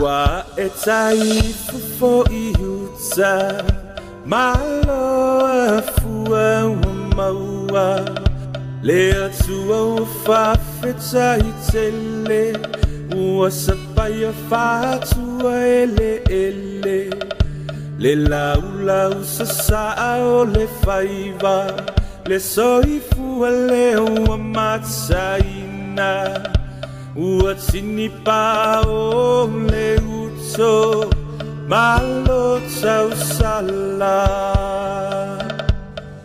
Ua e tai fofo i uta Malo afua ua maua Le Atua ua faafetai tele Ua sapaia faatua eleele Le laulau sasaa o le faiva Le soifua lea ua mataina Ua tinipa o le uto Malo tausala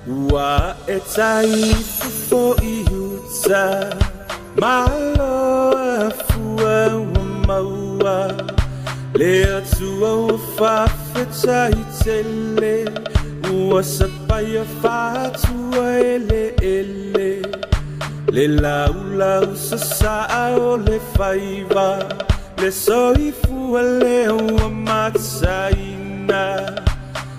Ua e tai fofo i uta Malo afua ua maua Le Atua ua faafetai tele Ua sapaia faatua eleele Le laulau sasaa o le faiva Le soifua lea ua mataina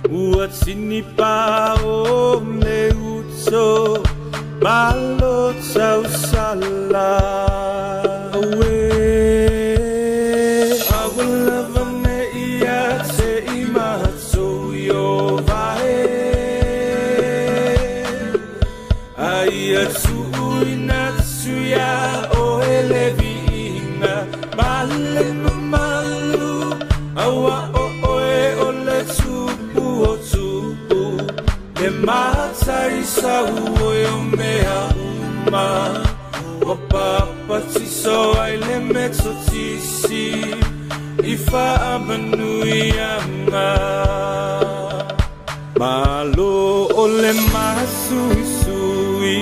Ua tinipa o le uto Malo tausala Auē Aua lava ne i ia te i matou Ieova e A ia tuuina atu iā oe le viiga ma le mamalu, Aua o oe o le Tupu o tupu, le Matai sauoi o mea uma. Ua papatiso ai le Metotisi i faamanuiaga. Malo o le masuisui,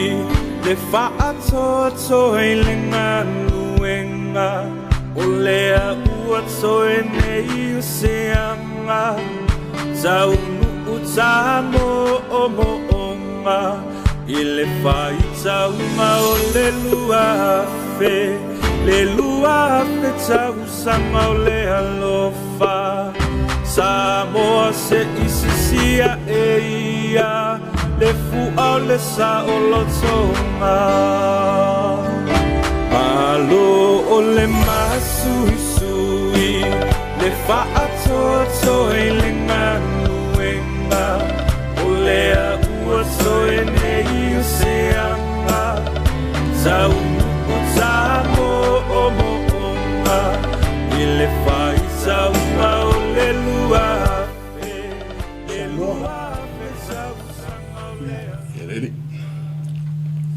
le faatoatoa i le galuega, o lea ua toe nei o se aga, taunuu tamoomoonga i le faitauga o le 2000, le 2000 tausaga o le alofa. Samoa se i sisi ae ia le fua o le saolotoga. Malo o le masuisui, le faatoatoa i le galuega, o lea ua toe nei o se aga, taunuu tamoomoonga i le faitauga o le 2000, le 2000 tausaga o le Ready.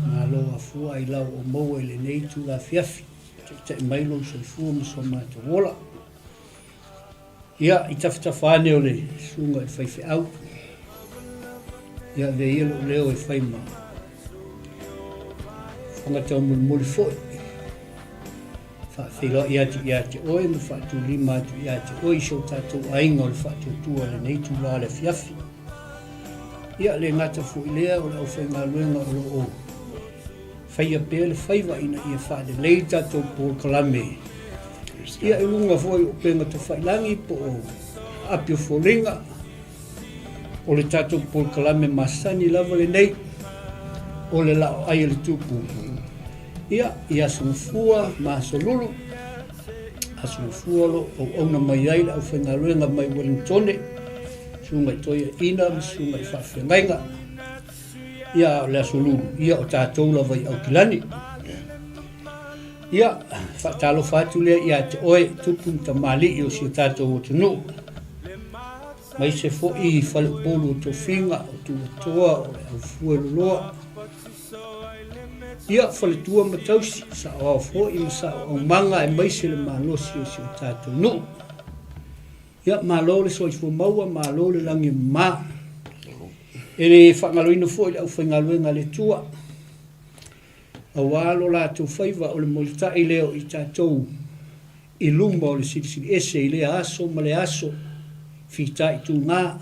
Malo afua ai lau o maua i lenei itula afiafi. Taitai mai lou soifua ma so matou ola. Ia, i tafatafa ane o le susuga i le faifeau. Ia, avea ia lou leo e fai ma fofoga taumolimoli foi. Faafeiloai atu ia te oe ma faatulima atu ia te oe i si o tatou aiga o le faatuatua i lenei itula o le afiafi. Ia, le gata foi lea o le aufaigaluega o lo o faia pea le faiva ina ia faalelei tatou polokalame. Ia, i luga foi o upega tafailagi po o api o foliga, o le tatou polokalame masani lava lenei, o le laoai a le tupu. Ia, i Aso Gafua ma Aso Lulu, Aso Gafua o lo o auauna mai ai le aufaigaluega mai Ueligitone, Susuga i Toeaina ma Susuga i Faafeagaiga. Ia, a o le Aso Lulu, ia o tatou lava i Aukilani. Ia, faatalofa atu lea ia te oe, tupu ma tamalii o si o tatou atunuu, aemaise foi faleupolu o tofiga, o tulatoa, o le aufueloloa. Ia, faletua ma tausi, saoao foi ma saoaumaga aemaise le malosi o si o tatou nuu. Ia, malo le soifua maua, malo le lagi e mama. E le faagaloina foi le aufaigaluega a le Atua, aua lo latou faiva o le molitai lea o i tatou i luma o le Silisili Ese i lea aso ma lea aso, fitaituga,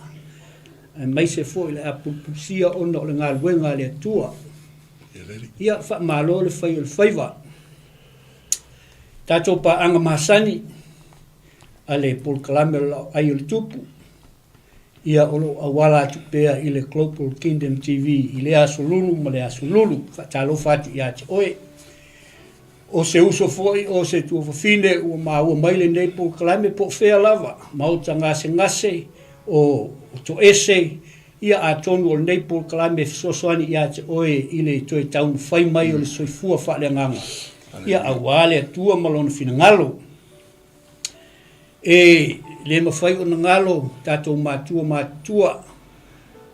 aemaise foi le apulupulusia ona o le galuega a le Atua. Ia, faamalo le fai o le faiva. Tatou paaga masani a le polokalame o le Laoai o le Tupu. Ia, o lo o auala atu pea i le Global Kingdom TV i lea aso Lulu ma le aso Lulu. Faatalofa atu ia te oe. O se uso foi, o se tuafafine ua maua mai lenei polokalame po o fea lava, maota gasegase, o toese, ia atonu o lenei polokalame e fesoasoani ia te oe i le toe taumafai mai o le soifua faaleagaga, ia aua le Atua ma Lona finagalo. E le mafai ona galo tatou matua matutua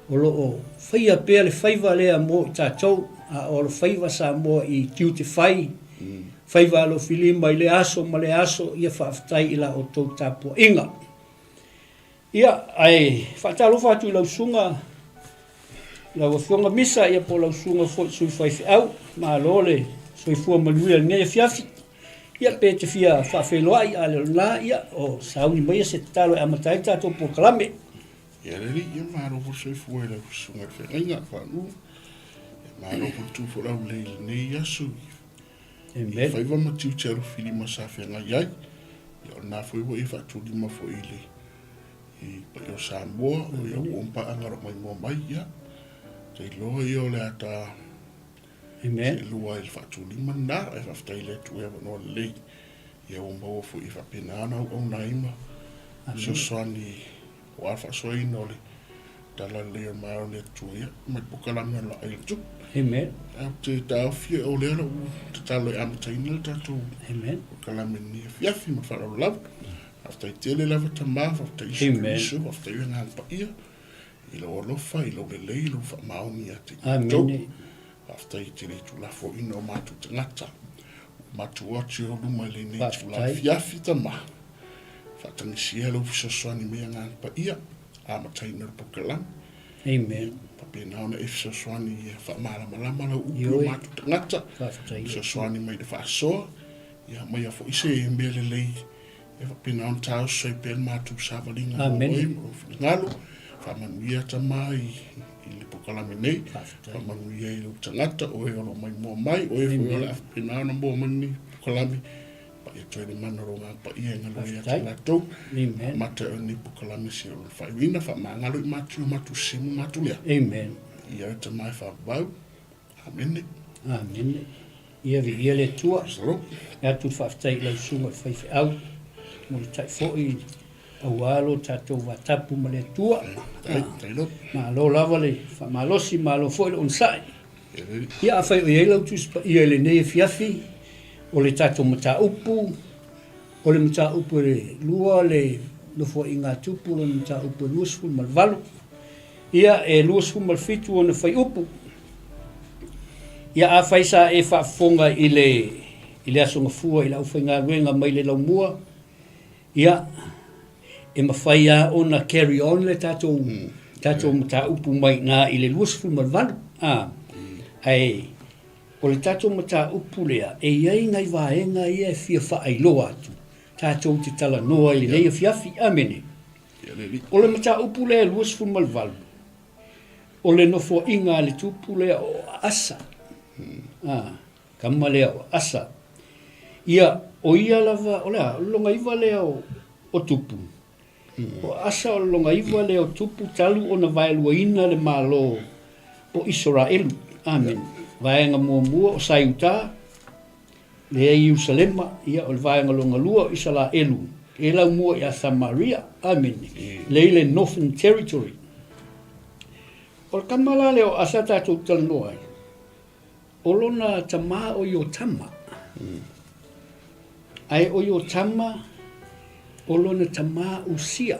o lo o faia pea le faiva lea mo i tatou, a o alofaiva Samoa i tiute fai, faiva alofilima i lea aso ma lea aso, ia faafetai i la outou tapuaiga. Ia, ae faatalofa atu i lau susuga, lau Afioga Misa, ia po o lau susuga foi i le sui faifeau. Malo le soifua manuia i lenei afiafi. Ia, pe te fia faafeiloai, a le o lena, ia, o sauni maia se tatalo e amata ai le tatou polokalame. Ia le alii, ia malo foi le soifua i lau susuga i le feagaiga, Faanu. Ia malo foi le tu folau lelei i lenei aso i faiva ma tiute alofilima sa feagai ai. Ia o lena foi ua e faatulima foi i le i paia o Samoa, o ia ua paaga o lo o maimoa mai, ia tailoa ia o le a ta seelua ai i le faatulima lena, ae faafetai i le Atua e avanoa lelei, ia ua maua foi e faapena ona auauna ai ma fesoasoani aua le faasoaina o le Tala lelei o le Malo o le Atua, ia, ma le polokalame o le Laai o le Tupu. Amen. Ae ou te taofi o lea lau tatalo e amataina le tatou polokalame i lenei afiafi ma le faaaloalo lava. Faafetai tele lava Tama, faafetai Iesu Keriso, faafetai le Agaga Paia i lou alofa, i lou lelei, i lou faamaoni ia te matou. Faafetai i te le tuulafoaiina o matou tagata. Ua matou o atu i ou luma i lenei itula afiafi, Tama. Faatagisia lou fesoasoani mai Agaga Paia. Amataina le polokalame. Amen. Faapena ona e fesoasoani ia faamalamalama lau upu i o matou tagata. Faafetai. Fesoasoani mai i le faasoa. Ia aumaia foi se mea lelei e faapena ona taoso ai pea le matou savaliga mo oe ma lou finagalo. Faamanuia Tama i le polokalame nei. Faamanuia i lou tagata, oe o lo o maimoa mai, oe foi o le a faapena ona moa mai lenei polokalame. Pai atu ai le mana o lou Agaga Paia e galue ia te latou. Amata ai lenei polokalame seia oo i le faaiuina, faamagalo i matou i o matou sese ma matou lea. Amen. Ia oe Tama e faavavau. Amene. Amene. Ia viia le Atua. E atu le faafetai i lau susuga i le faifeau, mulitai foi aua lo tatou vatapu ma le Atua. Malo lava le faamalosi, malo foi le onosai. Ia afai o i ai lau Tusi Paia i lenei afiafi, o le tatou mataupu, o le mataupu e lua le Nofoaiga a Tupu, lona mataupu e 28. Ia, e 27 ona fuaiupu. Ia, afai sa e faafofoga i le, i le Aso Gafua i le aufaigaluega mai le laumua, ia, e mafai lava ona carry on le tatou tatou mataupu mai i ina i le 28, a. Ae o le tatou mataupu lea, e i ai nai vaega ia e fia faailoa atu, tatou te talanoa i lenei afiafi. Amene. O le mataupu lea e 28, o le nofoaiga a le tupu lea o Asa. A. Tama lea o Asa. Ia, o ia lava, o le a, o le logaiva lea o, o Tupu. O Asa o le logaiva lea o Tupu talu ona vaeluaina le Malo o Isaraelu. Amene. Vaega muamua o Saiuta, lea i Ierusalema, ia, o le vaega longa lua o Isaraelu, e laumua ia Samaria. Amene. Lea i le Northern Territory. O le tama la lea o Asa tatou talanoa ai, O lona tama o Iotama. Ae o Iotama o lona tama Usia.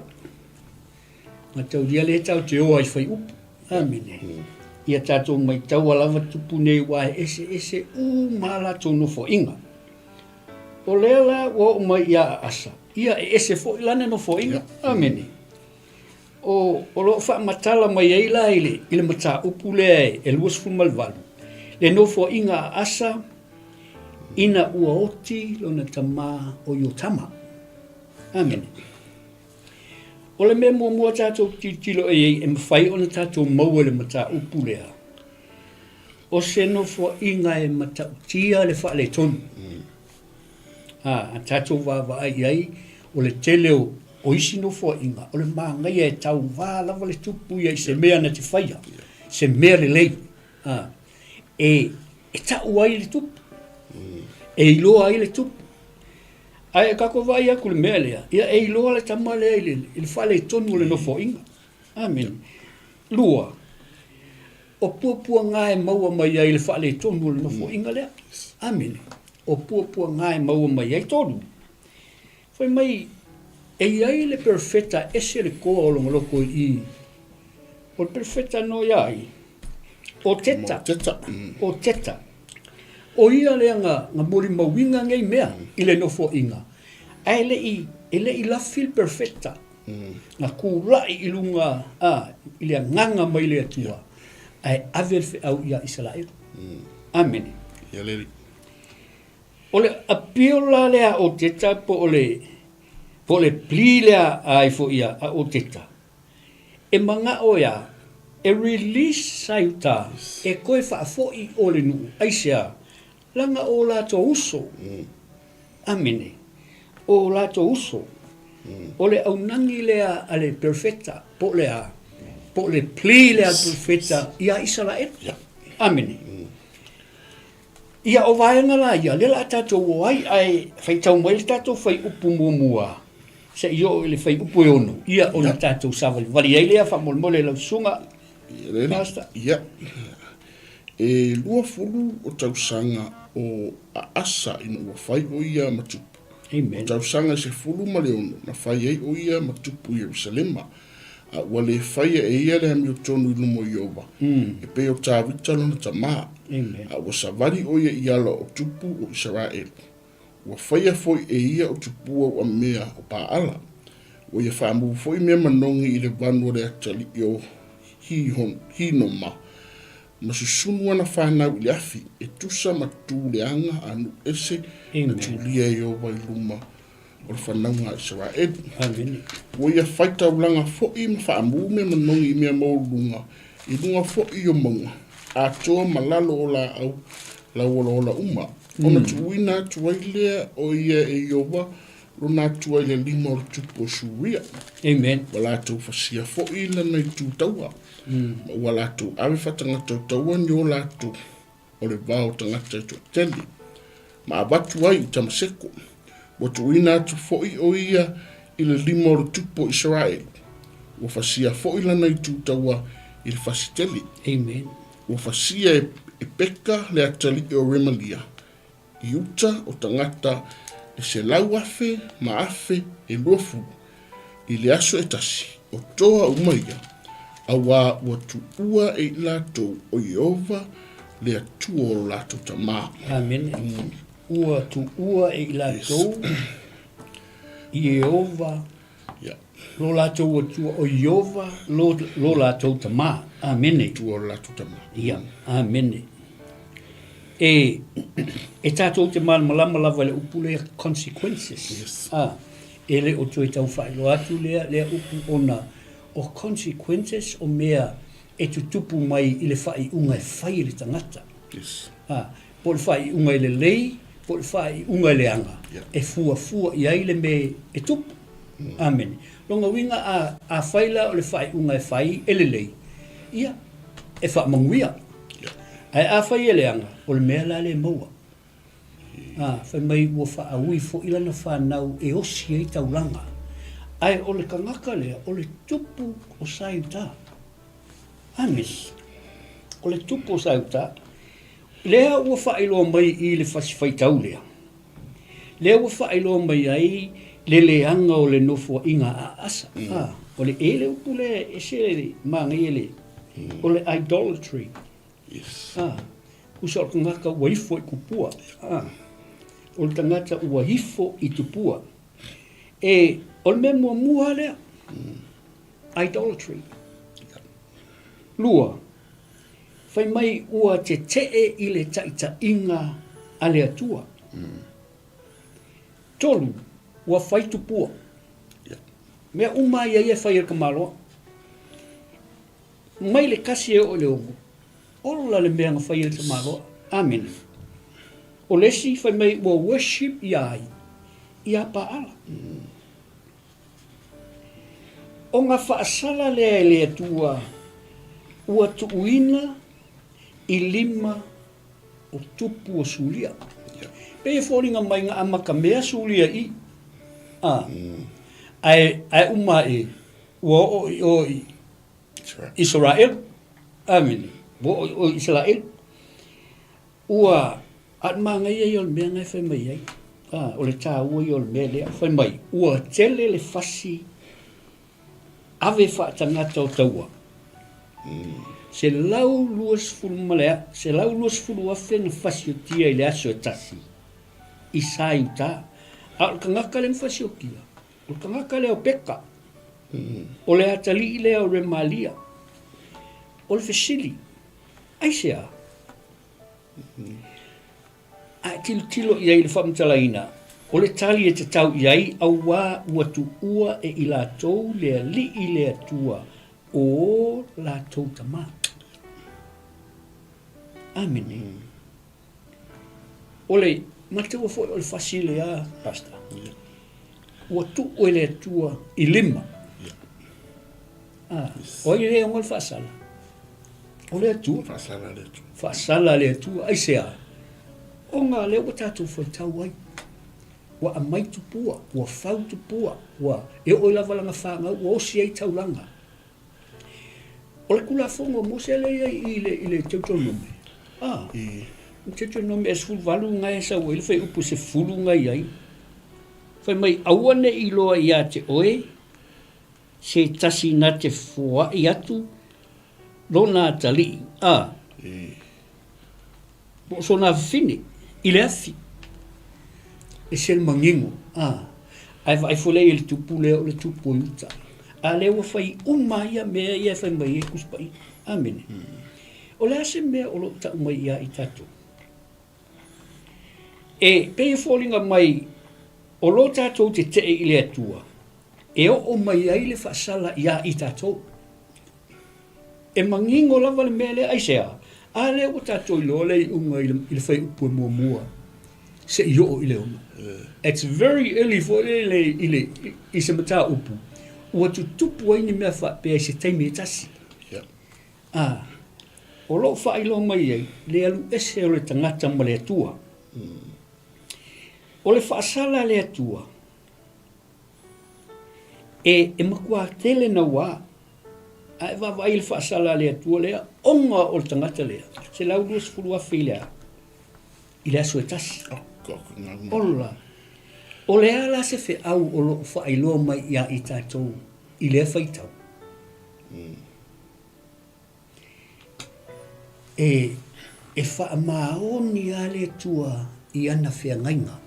Mataulia lea tatou te o ai fai upu. Amene. Ia tatou maitaua lava tupu nei aua e eseese uma a latou nofoaiga. O lea la ua oo mai ia Asa, ia e ese foi lana nofoaiga. Amene. O, o lo o faamatala mai ai la i le, i le mataupu lea e 28, le nofoaiga a Asa ina ua oti lona tama o Iotama. Amene. O le mea muamua tatou tilotilo i ai e mafai ona tatou maua i le mataupu lea, o se nofoaiga e matautia le faaletonu. A, a tatou vaavaai i ai, o le tele o. O isi nofoaiga, o le manaia e tauva lava le tupu ia i se mea na te faia, se mea lelei, a, e, e tau ai le tupu, e iloa ai le tupu. Ae tatou vaai atu i le mea lea, ia e iloa le tama lea i le, i le faaletonu o le nofoaiga. Amene. Lua, o puapuaga e maua mai ai i le faaletonu o le nofoaiga lea. Amene. O puapuaga e maua mai ai. Tolu, Fai mai, e i ai le perofeta ese le toa o lona loto i i. O le perofeta nō ia ai? O Teta. O Teta. O ia lea na, na molimauina nei mea i le nofoaiga. Ae e le i, e le i lafi le perofeta. Na tulai i luga, a, i le agaga mai le Atua, ae ave le feau ia Isaraelu. Amene. Ia le alii. O le appeal la lea a Oteta po o le po o le plea lea a ai foi a a Oteta, e manao e a? E release Saiuta e toe faafoi o le nuu. Aisea? Leaga o latou uso. Amene. O latou uso. O le aunagi lea a le perofeta po o le a? Po o le plea lea a le perofeta ia Isaraelu. Amene. Ia, o vaega la ia, lea o le a tatou o ai, ae faitau mai le tatou fuaiupu muamua seia oo i le fuaiupu e 6, ia, ona tatou savalivali ai lea faamolemole i lau susuga, Pastor. Ia, e 20 o tausaga o Aasa ina ua fai o ia ma tupu. Amen. O tausaga e 16 na fai ai o ia ma tupu i Ierusalema. A ua le faia e ia le amiotonu i luma o Ieova, e pei o Tavita lona tamā, a ua savali ʻo ia i ala o tupu o Isaraelu. Ua faia foi e ia o tupua ua mea o Paala. Ua ia faamumu foi mea manogi i le vanu o le atalii o Hinoma, ma susunu ana fanau i le afi, e tusa ma tu leaga a nuu ese na tulia e Ieova i luma o le fanauga a Isaraelu. Amene. Ua ia fai taulaga foi ma faamu mea manogi i mea maualuluga, i luga foi o mauga, atoa ma lalo o laau lauolaola uma, ona tuuina atu ai lea o ia e Ieova lona Atua i le lima o le tupu o Suria. Amen. Ua latou fasia foi lana itu taua, ma ua latou ave faatagata o taua ni o latou o le va o tagata e toatele, ma avatu ai i Tamaseko. Ua tuuina atu foi ʻo ia i le lima o le tupu o Isaraelu. Ua fasia foi lana itu taua i le fasi tele. Amen. Ua fasia e Peka le atalii o Remalia i uta o tagata e 100,000 ma 1,020 i le aso e tasi, o toa uma ia, auā ua tuua e i latou o Ieova le Atua o lo latou tamā. Amene. Ua tuua e i latou Ieova lo latou Atua, o Ieova lo, lo latou tamā. Amene. Atua o lo latou tamā. Ia, amene. E, e tatou te malamalama lava i le upu lea consequences. Yes. Ah, E le o toe tau faailoa atu lea, lea upu ona o consequences o mea e tutupu mai i le faaiuga e fai e le tagata. Yes. A, po o le faaiuga e lelei, po o le faaiuga e leaga, yeah. e fuafua i ai le mea e tupu. Amene. Lona uiga a, a fai la o le faaiuga e fai e lelei, ia, e faamanuia. Yeah. Ae a fai e leaga, o le mea la lea e maua. Ā, fai mai ua faaui foi lana fanau e osi ai taulaga. Ae o le tagata lea, o le tupu o Saiuta. Amene. O le tupu o Saiuta. Lea ua faailoa mai i le fasi faitau lea, lea ua faailoa mai ai le leaga o le nofoaiga a Asa. Ā, o le e le upu lea e ese le manaia le, o le idolatry. Yes. A, tusa o le tagata ua ifo i tupua. A, o le tagata ua ifo i tupua. E, o le mea muamua lea, idolatry. Lua, fai mai ua tetee i le taitaiga a le Atua. Tolu, ua fai tupua. Mea uma ia ia e fai e le tamaloa. Mai le kasi e oo i le 6, ola le mea na fai e le tamaloa. Amene. O le isi fai mai ua worship ia ai? Ia Paala. Ona faasala lea e le Atua ua tuuina i lima o tupu o Suria. Pei e foliga mai na amatamea Suria i i, a, ae, ae uma ae ua oo i o i Isaraelu. Amene. Ua oo i o i Isaraelu. Ua, a o le manaia ia o le mea na e fai mai ai, a, o le taua ia o le mea lea. Fai mai, ua tele le fasi ave faatagata o taua. 120,000 na fasiotia i le aso e tasi i sa i uta. A o le tagata lea na fasiotia, o le tagata lea o Peka, o le atalii lea o Remalia. O le fesili, aisea? A e tilotilo i ai i le faamatalaina, o le tali e tatau i ai, auā ua tuua e i latou le Alii le Atua o ō latou tama. Amene. O le mataua foi o le fasi lea, Pastor, ua tuu e le Atua i lima. Ah, o ai e ona le faasala? O le Atua. Faasala le Atua. Faasala le Atua. Aisea? Ona lea ua tatou faitau ai. Ua aumai tupua, ua fau tupua, ua e oo lava lana fanau ua osi ai taulaga. O le Tulafono a Mose lea e i ai i le, i le Deuteronome. Ah, i Deuteronome e 18 na e sau ai le fuaiupu 10 na i ai. Fai mai, aua ne i iloa ia te oe se tasi na te foai atu lona atalii, a, po o sona afafine, i le afi, e se le manino, a, ae vaai foi lea i le tupu lea o le tupu o Iuta. A lea ua fai uma ia mea ia e fai mai ai Tusi Paia. Amene. O le a se mea o lo o tau mai ia i tatou? E pei e foliga mai o lo tatou tetee i le Atua, e oo mai ai le faasala iā i tatou. E manino lava le mea lea, aisea? A lea ua tatou iloa le iuga i le, i le fuaiupu e muamua se i oo i le ono. It's very early foi le, i le, i se mataupu ua tutupu ai ni mea faapea i se taimi e tasi. Yeah. A, o lo o faailoa mai ai le alu ese o le tagata ma le Atua. O le faasala a le Atua, E, e matua tele nauā, a e vaavaai i le faasala a le Atua lea, ona o le tagata lea, 120,000 i le a? I le aso e tasi. Ola. O le a la se feau o lo o faailoa mai iā i tatou i lea faitau? E, e faamaoni lava le Atua i ana feagaiga.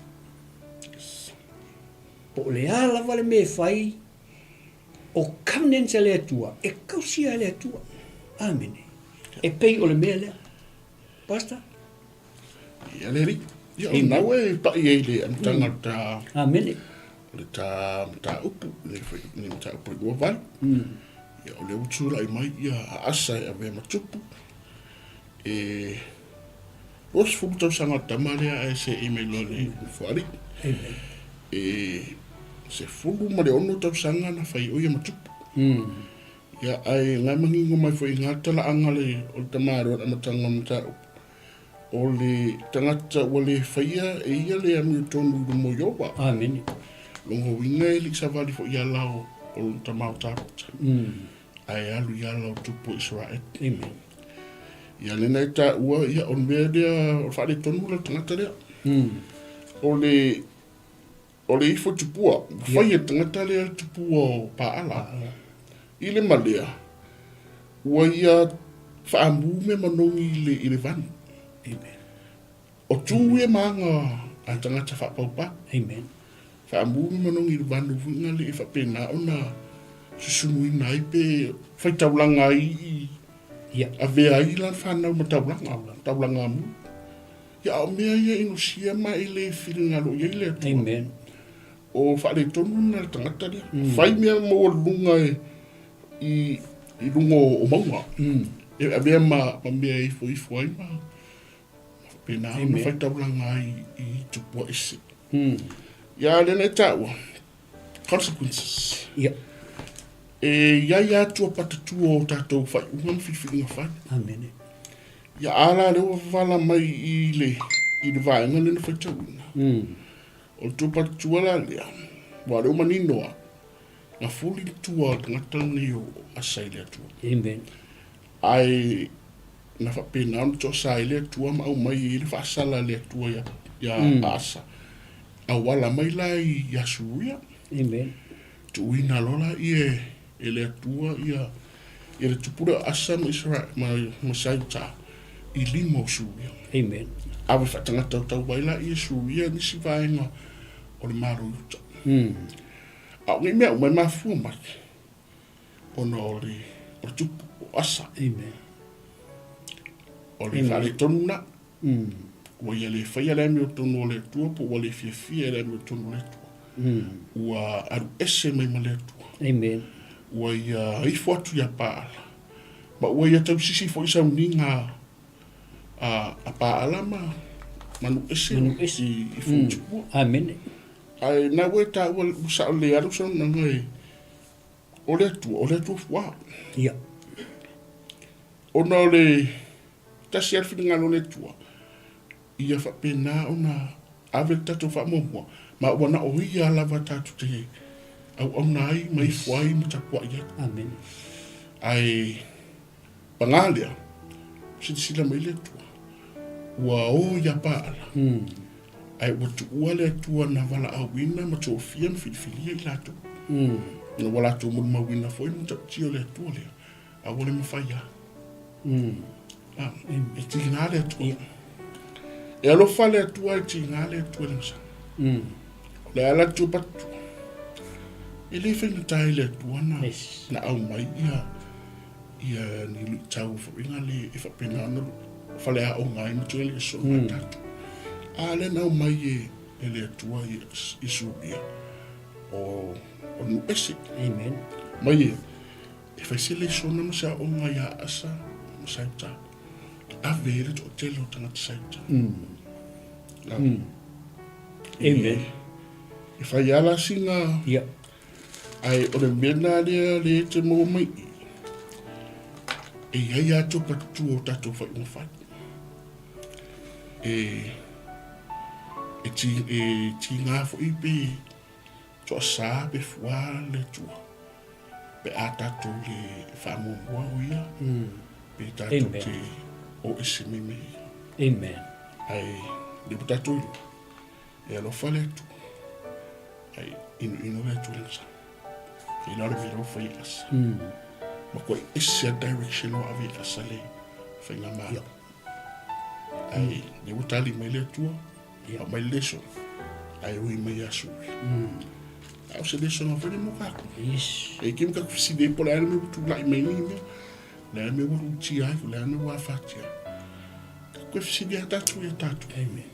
Po o le a lava le mea e fai, o covenants a le Atua, e tausia e le Atua. Amene. E pei o le mea lea. Pastor? Ia le alii. Ia, o lena ua e pai ai i le amataga o le ta... Amene. O le ta mataupu, le le mataupu e 28. Ia, o lea ua tulai mai ia Asa e avea ma tupu. E 20 tausaga o le tama lea ae seei mai loa i le nofoalii. Amen. E 16 tausaga na fai o ia ma tupu. Ia, ae na manino mai foi i ngā talaaga le, o le tamaloa i le amataga o le mataupu, o le tagata ua le faia e ia le amiotonu i luma o Ieova. Amene. Lona uiga e le i savali foi i ala o, o lona tama o Tavita, ae alu i ala o tupu o Isaraelu. Amen. Ia, lena e taua, ia, o le mea lea, o le faaletonu lea o le tagata lea. O le, O le ifo tupua, ua fai e le tagata lea le tupua o Paala. I le malea, ua ia faamu mea manogi i le, i le vanu. Amen. O tu ia ma aga a tagata faapaupau. Amen. Faamu mea manogi i le vanu fuiga le e faapena ona susunuina ai pe faitaulaga ai i Ia. avea ai lana fanau ma taulaga, taulaga amu. Ia, a o mea ia inosia ma e le finagalo i ai le Atua. Amen. O faaletonu lena le tagata lea. Mm. Fai mea maualuluga e, i, i luga o, o mauga. Mm. E avea ma, ma mea e ifoifo ai ma, ma faapena ona faitaulaga ai i tupua ese. Mm. Ia, lea na e taua, consequences. Ia. E i ai lava tua patatua o tatou faaiuga ma filifiliga fai. Amene. Ia a la lea ua vala mai i le, i le vaega lea na faitauina. O le tua patatua la lea, aua o lea ua manino lava, na fuli le tua o le tagata lenei o Asa i le Atua. Amen. Ae na faapena ona toasa ai le Atua ma aumai ai le faasala a le Atua ia, ia Asa. Auala mai la i Asuria. Amen. Tuuina loa laia e le Atua ia ia le tupu lea o Asa ma Israel ma ma Siuta i lima o Suria. Amen. Ave faatagata o tau ai laia Suria nisi vaega o le Malo i uta. A o nei mea uma e mafua mai ona o le o le tupu o Asa. Amen. O le faaletonu na. Ua ia le faia le amiotonu o le Atua po ua le fiafia i le amiotonu o le Atua. Ua alu ese mai ma le Atua. Amen. Ua ia ifo atu ia Paala. Ma ua ia tausisi foi sauniga a, a Paala ma manu ese, manu ese. i, i Futupua. Amen. Ae na ua e taua ua sao le alu saunoaga e o le Atua, o le Atua fuā. Ia. Ona o le tasi lava le finagalo o le Atua, ia faapena ona ave le tatou faamuamua, ma ua na o Ia lava tatou te auauna ai ma ifo ai ma tapuai ai. Amen. Ae paga lea, silasila mai le Atua, ua o ia Paala, ae ua tuua le Atua na valaauina ma tofia ma filifilia i latou. Na ua latou molimauina foi le matautia o le Atua lea, a ua le mafai lava. Ah, e tiga le Atua. E alofa le Atua, e tiga le Atua i le masani. O le ala atu patu. E le faigata i le Atua na, Yes. na aumai ia, ia ni luitau faapena le e faapena ona faleaoga ai ma toe le sona mm. tatou. A le na aumai e, e le Atua i, i Suria o, o nu ese. Amen. Mai e, E fai se lesona ma se aoga iā Asa ma Siuta. Ave ai le toatele o tagata Siuta. Amen. E fai lava la sina... Ia. Ae o le mea lena lea lea e te maua mai i i, e i ai lava tuapatutua o tatou faaiuga fai. E, e, ti, e tiga foi pe toasa pe fua le Atua. Pe a tatou le faamuamua o ia, pe tatou Amen. te o ese mai me ia. Amen. Ae le ua tatou iloa, e alofa le Atua, ae inoino le Atua i lana sa. E iloa le mea la ua fai e Asa. Matua ese lava le direction ua ave e Asa le faigamalo. Ae le ua tali mai le Atua, aumai le lesona, ae ui mai ia Suri. A o se lesona foi lea mo tatou. Yes. E ke ma tatou fesili ai po o le a le mea ua tulai mai nei mea, o le a le mea ua lutia ai, o le a le mea ua afatia ai. Tatou toe fesili lava tatou ia tatou. Amen.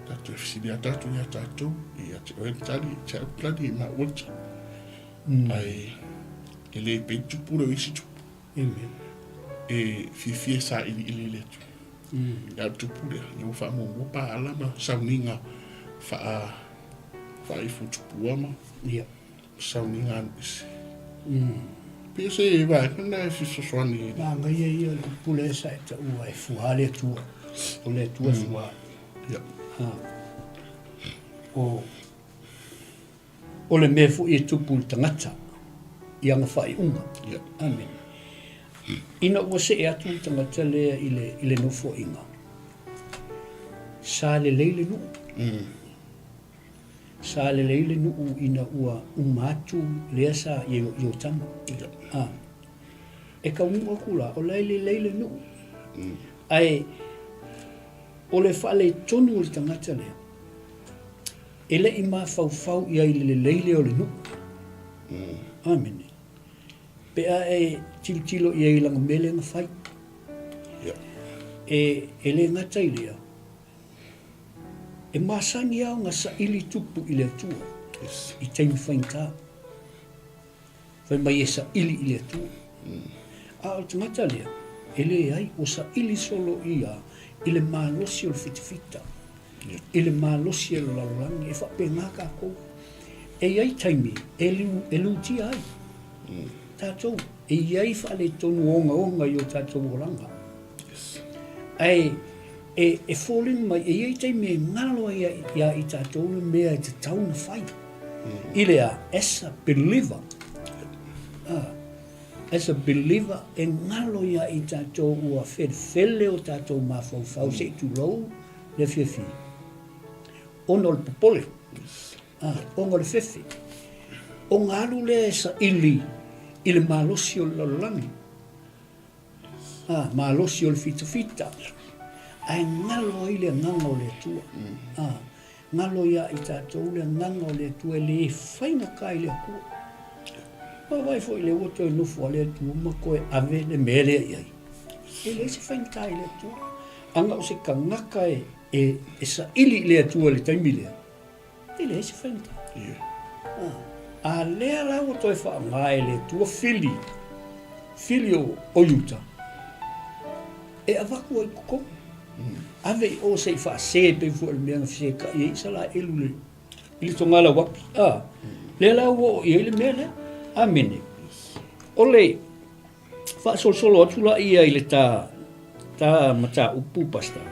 Tatou toe fesili lava tatou ia tatou, ia te oe le tali, ia te au le tali, ia maua le tali. Ae e le pei le tupu lea o isi tupu. Amen. E fiafia e sailiili i le Atua. Ia o le tupu lea, ia ua faamuamua paala ma sauniga faa faaifu tupua ma Ia. sauniga alu ese. Pei o se vaega lena e fesoasoani i le... Manaia ia o le upu lea sa e taua e fua le Atua. O le Atua e fua. Ia. Ha. O, o le mea foi e tupu i le tagata i ana faaiuga. Ia. Amen. Ina ua see atu le tagata lea i le, i le nofoaiga, sa lelei le nuu. Sa lelei le nuu ina ua uma atu lea sa i Iotama. Ia. Ah. E taunuu atu la, o la e lelei le nuu. Ae o le faaletonu o le tagata lea, e le i mafaufau i ai i le lelei lea o le nuu. Amene. Pe a e tilotilo i ai i lana mea lea na fai. Ia. E, e le gata i lea, e masani lava ona saili tupu i le Atua Yes. i taimi faigata. Fai mai e saili i le Atua. A o le tagata lea, e leai, ua saili solo ia i le malosi o le fitafita, i le malosi o le lalolagi. E faapena tatou. E i ai taimi e, lu, e lutia ai. Tatou, e i ai faaletonu ogaoga i o tatou olaga. Ae e, e foliga mai, e i ai taimi e galo ai iā i tatou le mea e tatau ona fai. I le a? As a believer. Ah, as a believer, e galo iā i tatou ua felefele o tatou mafaufau se i tulou le afiafi. Ona o le popole. Ah, ona o le fefe. Ona alu lea e saili i le malosi o le lalolagi. Ah, malosi o le fitafita. Ae galo ai le agaga o le Atua. Ah, galo ia i tatou le agaga o le Atua e le faigata i le Atua. Vaavaai foi lea ua toe nofo a le Atua ma toe ave le mea lea i ai. E leai se faigata i le Atua. Ana o se tagata e, e, e saili i le Atua i le taimi lea, E leai se faigata. A lea la ua toe faaaoga e le Atua fili, fili o, o Iuta, e avatu ai i totonu. Ave i o se i faase pei foi o le mea na fesetai ai Isaraelu i le, i le togala uapi. A, lea la ua oo i ai le mea lea. Amene. O le faasolosolo atu laia i le ta, ta mataupu, Pastor.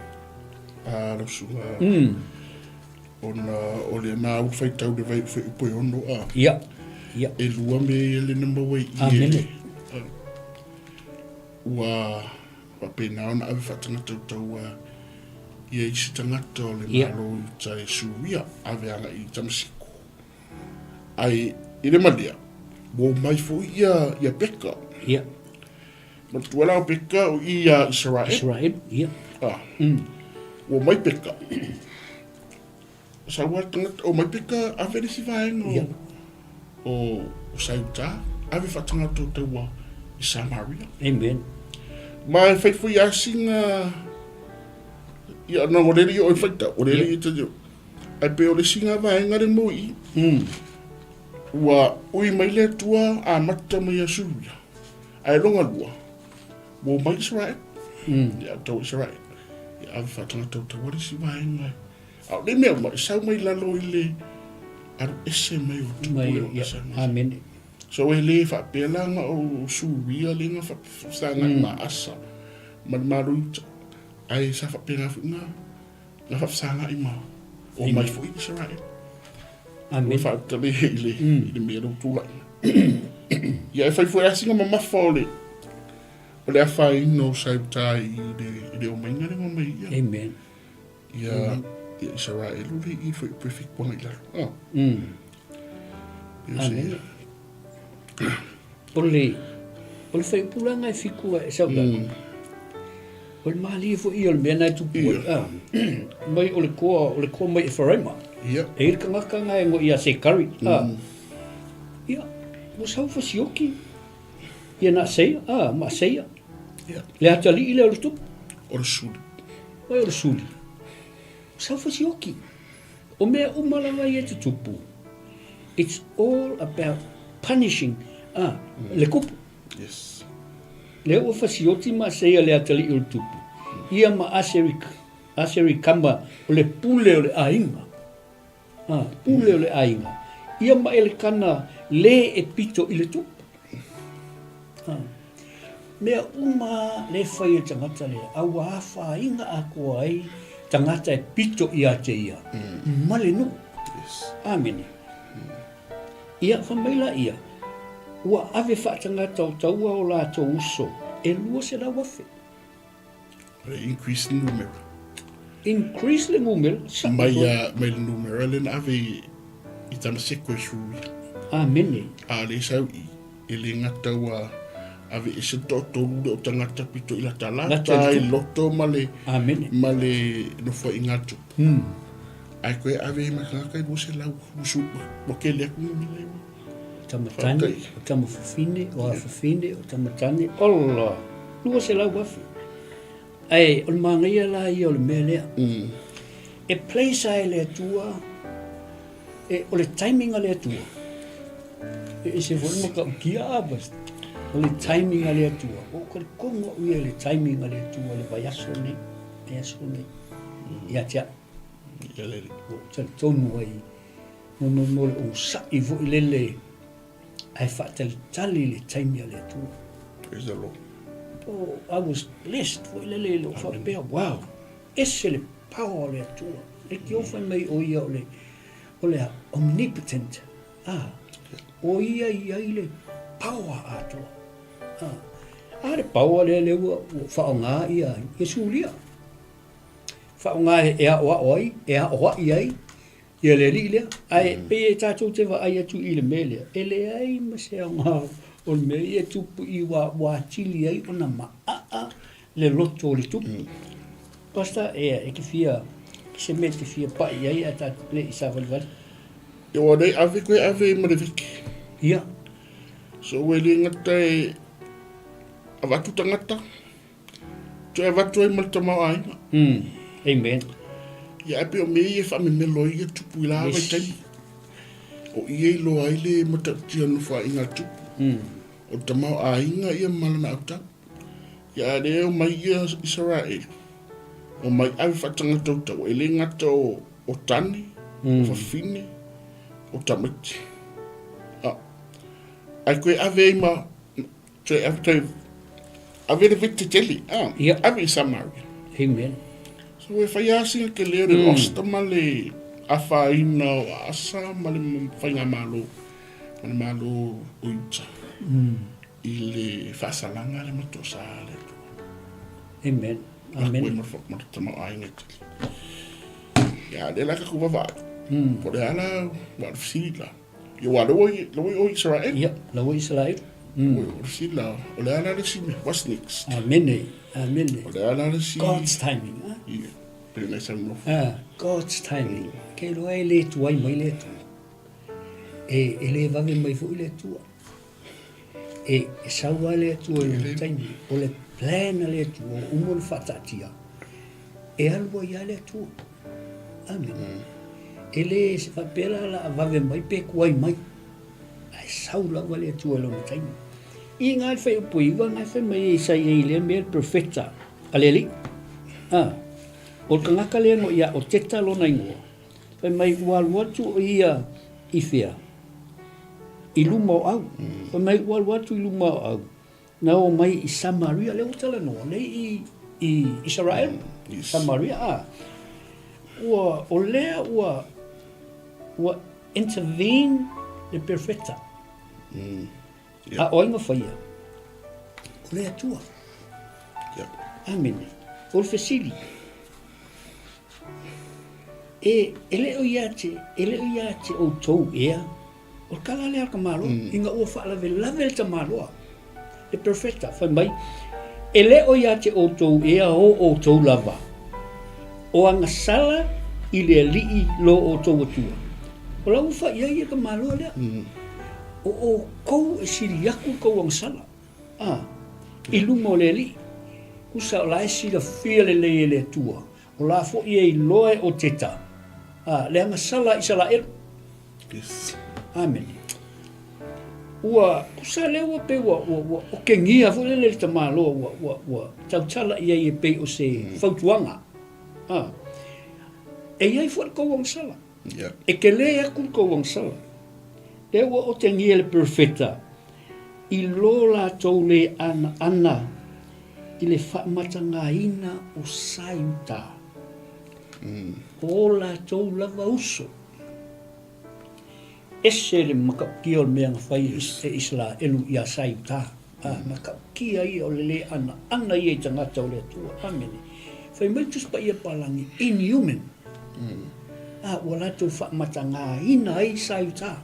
A, lau susuga. Ona o le na ua faitau le vai fuaiupu e ono a. Ia. Ia. E lua mea ia le na maua i i. Amene. Ua faapena ona ave faatagatautaua ia isi tagata o le Malo i uta e Suria ave agai i Tamasiko. Ae i le malia, ua omai foi ia, ia Peka. Ia. Manatua la o Peka o i ia Israel. Israel, ia. Ah. Ua omai Peka. Sau a tagata, omai Peka ave le isi vaega o, Ia. o, o Saiuta, ave faatagata o taua i Samaria. Amen. Ma e fai foi asiga ia na o le i o e faitau, o le i te Ae pei o le isi nga vaega le mo i. Ua ui mai le Atua amata mai ia Suria. Ae longa lua, ua omai Israel. Ia tau Israel. Ia ave faatagata o taua le isi vaega. A o le mea uma, e sau mai lalo i le alu ese mai o tupu Mai, le o ia, asa mai. amene. So e le faapea la na o Suria le na faafesagai ma Asa ma le Malo i uta. Ae sa faapena foi na Na faafesagai ma o mai foi Israel. Amen. Ua faatale i le, i le mea lea ua tulai. Ia e fai foi lava sina mamafa o le, o le afaina o Saiuta i le, i le omaiga lea na omai ia. Amen. Ia, ia Israel o le i foi pe fikuanga i lalo. Ah. Ia Amen. O le, o le faipulaga e fiku e sau mm. O le malie foi ia o le mea na e tupu ai. Ah. Mai o le koa, o le koa mai Ephraima. Ia. E i le tagata na e ngo ia Sekari. Ah. Ia, ua sau fasioki. Ia na seia, ah, ma seia. Ia. Le atalii lea o le tupu. O le suli. Mai o le suli. Ua sau fasioki. O mea uma lava ia e tutupu, it's all about punishing ah, le kupu. Yes. Lea ua fasioti ma seia le atalii o le tupu, ia ma Aserik, Aserikama o le pule o le aiga. Ah, pule o le aiga. Ia ma Elekana le e pito i le tupu. Ah. Mea uma le fai e tagata lea, a ua afaina atoa ai tagata e pito ia te ia, ma le nuu. Yes. Amene. Ia, fai mai la ia, ua ave faatagata o taua o latou uso e 200,000. Increase le numera. Increase le numera. Mai, mai le numera le na ave i, i Tamaseko e Suria. Amene. A le sau i, e le gata ua ave ese toatolu le o tagata pito i latalata i loto ma le, Amene. ma le nofoaiga tupu. Ae koe ave ma tagata i 200 usu, ua kele atu numera i ua. Tama tane, o tama fafine, o afafine, o tama tane, ola, 200,000. Ae, o le manaia la ia o le mea lea. E place ai le Atua, e, o le timing a le Atua. E ese foi le matautia a bas. O le timing a le Atua. O talitonu au ia i le timing a le Atua i le vaiaso lenei, vaiaso lenei. Ia te au. Ia lele. Ua ou talitonu ai. Mo, mo, mo le onosai foi lele. Ae faatalitali i le taimi a le Atua. Praise the Lord. Oh, I was blessed foi lele i lou faapea, wow, ese le power o le Atua. E te fai mai o ia o le, o le omnipotent. Ah, o ia i ai le power atoa. Ah, a le power lea lea ua, ua faaaoga ia, ia Sulia. Faaaoga e aoao ai, e aoai ai Ia le alii lea. Ae pei e tatou te vaai atu i le mea lea, e leai ma se aoga o le mea ia tupu i ua, ua atili ai ona maaa le loto o le tupu. Mm. Pastor, e, e te fia, se mea te fia pai i ai a tatou le i savalivali. Ia ua nei ave koe ave ma le viki. Ia. So ua le gata e avatu tagata. Toe avatu ai ma le tamaoaiga. Mm. Amen. Ia ae pei o mea ia e faamemelo ai ia tupu i la yes. vaitaimi. O ia i loa ai le matautia nofoaiga a tupu. Mm. O le tamaoaiga ia ma lana autau. Ia a le o mai ia Israel. O mai ave faatangata utau. E le gata o, o tane, mm. o fafine, o tamaiti. A, ai koe ave ai ma Toe ave, toe ave le vete tele, ah, Ia. ave i Samaria. Amen. So e whai asinga ke leo le mm. lost ma le afaina o asa ma le whainga malo, ma le malo o Iuta. Mm. I le whaasalanga le matosa le atua. Amen. Amen. Koe ma le tama o ainga tele. Ia, le la ka kuwa vaai. Mm. Po le ala, wa le fisili la. Ia ua lea ua i o Israel. Ia, la ua Israel. Mm. O le sila, o le ala le si mea, what's next? Amene, amene. O le ala le si... God's timing. Ah? Ia, pe nai sa nofo. Ah, God's timing. Mm. Ke iloa e le tuai mai le Atua. E, e le vave mai foi le Atua. E, e sau lava le Atua i lona taimi. O le plan a le Atua, ua uma ona faataatia. E alu ai lava le Atua. Amene. Mm. E le se faapea la la vave mai pe tuai mai. Ae sau lava le Atua i lona taimi. I ngā le whai upu iwa, ngā whai mai e sai e i lea mea le perfecta a le alii. Ah, o le tagata lea no ia o teta lona ingoa. Fai mai ua alu atu o ia i whea? I luma o au. Mm. Fai mai ua alu atu i luma o au. Na o mai i Samaria, lea ua talanoa nei i, i Israel, mm, yes. Samaria, a. Ua, o lea ua, ua intervene le perfecta. Mm. Yeah. A o ai na faia? O le Atua. Yeah. Amene. O le fesili. E, e le o ia te, e le o ia te outou ea. O le tala lea a le tamaloa, mm. ina ua faalavelave le tamaloa, le perfecta, fai mai, e le o ia te outou ea o outou lava, o agasala i le alii lo outou Atua. O la ua fai ai e tamaloa lea. Mm. O outou e sili atu le tou agasala, a, i luma o le alii. Tusa o la e silafia lelei e le Atua, O la foi e iloa e o Teta, a, le agasala a Isalaelu. Yes. Amene. Ua tusa lea ua pei ua, ua, ua okegia foi lele le tamaloa ua, ua, ua tautala i ai e pei o se mm. fautuaga. A. E i ai foi le tou agasala. Yeah. E tele atu le tou agasala. Lea ua otegia le perofeta i lo latou le anaana i le faamatagaina o Saiuta, mm. o latou lava uso. Ese le matautia o le mea na fai e Isaraelu iā Saiuta. A, mm. matautia ia o le le anaana ia i tagata o le Atua. Amene. Fai mai Tusi Paia Palagi, inhuman. Mm. A, ua latou faamatagaina ai Saiuta.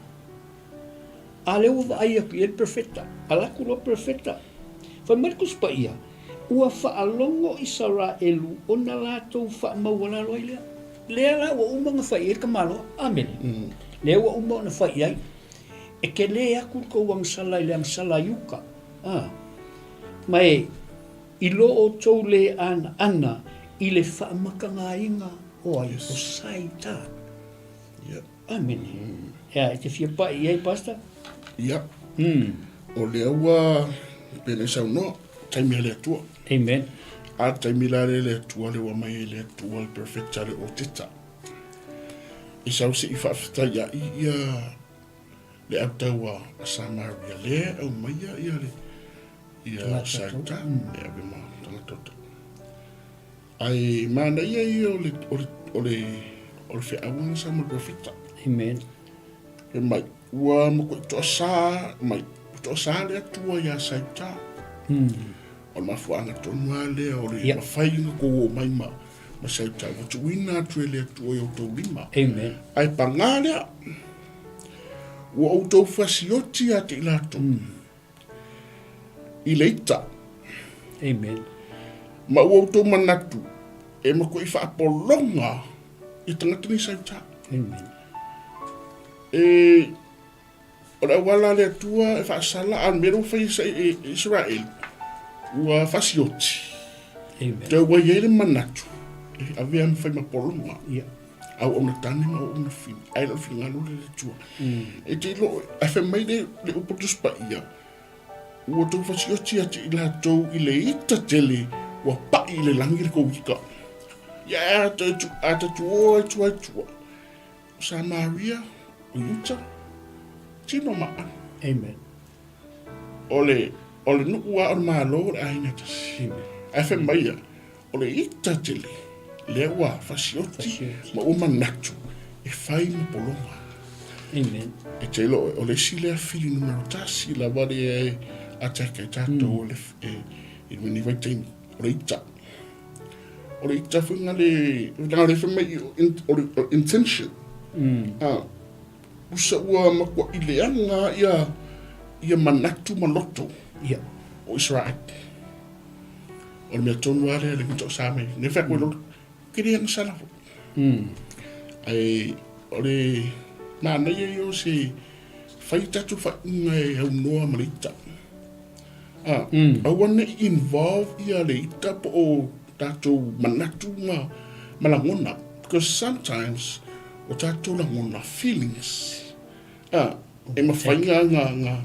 A lea ua vaai atu i ai le perofeta, ala atu loa perofeta. Fai mai le Tusi Paia, Ua faalogo Isaraelu ona latou faamaualalo ai lea. Lea la ua uma ona fai i ai le tamaloa. Amene. Lea ua uma ona fai i ai. E tele atu le tou agasala i le agasala i uta. A. Ma e, i lo outou le anaana i le faamatagaina o ai, o Saita. Yeah. Amene. Ea, e te fia pai i ai, Pastor? Ia. Mm. O lea ua pele saunoa, taimi a le Atua. Amen. A taimi la le le Atua le ua mai e le Atua le perfecta le oteta. I sau se i faafetai ai ia Le autau a Samaria lea e aumaia ia le ia Saita e ave ma tagata o tau. Ae manaia ia o le o le o le o le feauga na sa ma le perofeta. Amen. Fai mai, ua matuai toasā mai, ua toasā le Atua iā Saita. O le mafuaaga tonu lava lea o le mafai ona tou omai ma ma Saita, ua tuuina atu e le Atua i outou lima. Amen. Ae pagā lea, ua outou fasioti ia te i latou i le ita. Amen. Ma ua outou manatu e matuai faapologa ia tagata nei Saita. Amen. E O le auala a le Atua e faasala, a o le mea lea ua fai e Isaraelu, ua fasioti. Amen. Toe ua i ai le manatu, e avea ma fai ma pologa. Yeah. Auauna tane ma auauna fine. Ae le o le finagalo lea o le Atua. E te ilo, ae fai mai le, le upu Tusi Paia, ua tou fasioti atu i latou i le ita tele, ua pai i le lagi le kou ita. Ia, a ta tuoa i tua i tua. O Samaria, o Iuta, tino ma anu. Amen. O le, o le nuu a o le malo o le aiga e tasi. Amen. Ae fai mai ia, o le ita tele, lea ua fasioti ma ua manatu e fai ma pologa. Amen. E te iloa, o le isi lea fili numera tasi lava lea e attack ai tatou o le, e, i lenei vaitaimi, o le ita. O le ita foi na le, na le fai mai o le intention. Ah, usa ua matua i leaga ia, ia manatu ma loto. Ia. O Israel. O le mea tonu lava lea le guta o sa mai. Ne fai koe lolo, ke le anga sala fo. Ai, o le manaia ia o se fai tatou faaiuga e aunoa ma le ita. A, aua ne i involve ia le ita po o tatou manatu ma, ma lagona. Because sometimes, o tatou lagona, feelings, a, e mafai nga, nga, nga,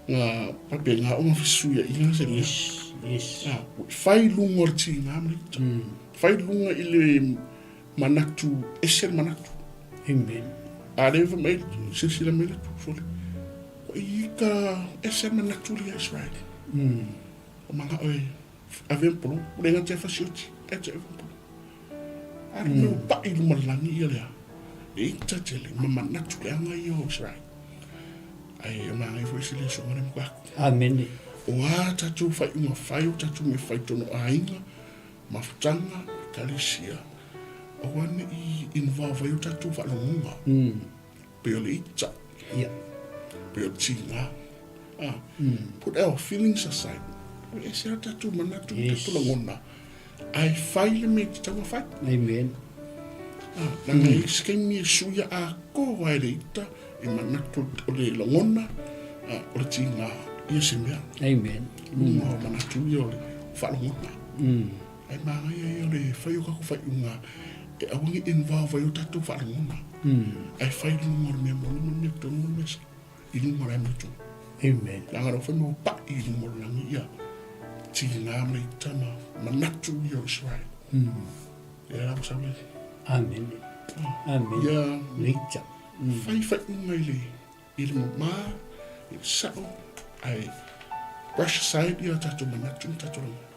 nga, pape nga o nga fesuiaiga se mea. Yes, yes. A, fai luga o le tiga ma le ita. Fai luga i le manatu, ese le manatu. Amen. A le fai mai, silasila mai le sole. Ko i ka ese manatu le Israel. O manga oi ave polo, o le ngati fasioti, e te ave polo. A le mea pa'i luma le lagi ia lea. Le ita tele, ma manatu le anga ia o Israel. Ai, o manga i foi se le songa le mkaku. Amen. O a tatou faaiuga fai, o tatou mea fai tonu aiga, mafutaga, ekalesia, aua ne i involve ai o tatou faalogoga. Pei o le ita. Ia. Pei o le tiga. Ah, Put our feelings aside. E ese a tatou manatu, yes. Tatou lagona. Ae fai le mea e tatau ona fai. Amen. Ah, leaga e i ai se taimi e suia atoa ai le ita, e manatu o le lagona, ah, o le tiga ia se mea. Amen. Luga o manatu ia o le faalogona. Ae manaia ia o le fai o tatou faaiuga e aua ne i involve ai o tatou faalogona. Ae fai i luga o le mea moni ma le mea tonu ma le mea sao. I luga o le amiotonu. Amen. Leaga o lea foi ua pai i luma o le lagi ia tiga ma le ita ma manatu ia o Israel. Lea la ua sau le. Amen. Amen. Ia Le ita. Fai faaiuga i le i le mama, i le sao, ae brush aside ia tatou manatu ma tatou lagona.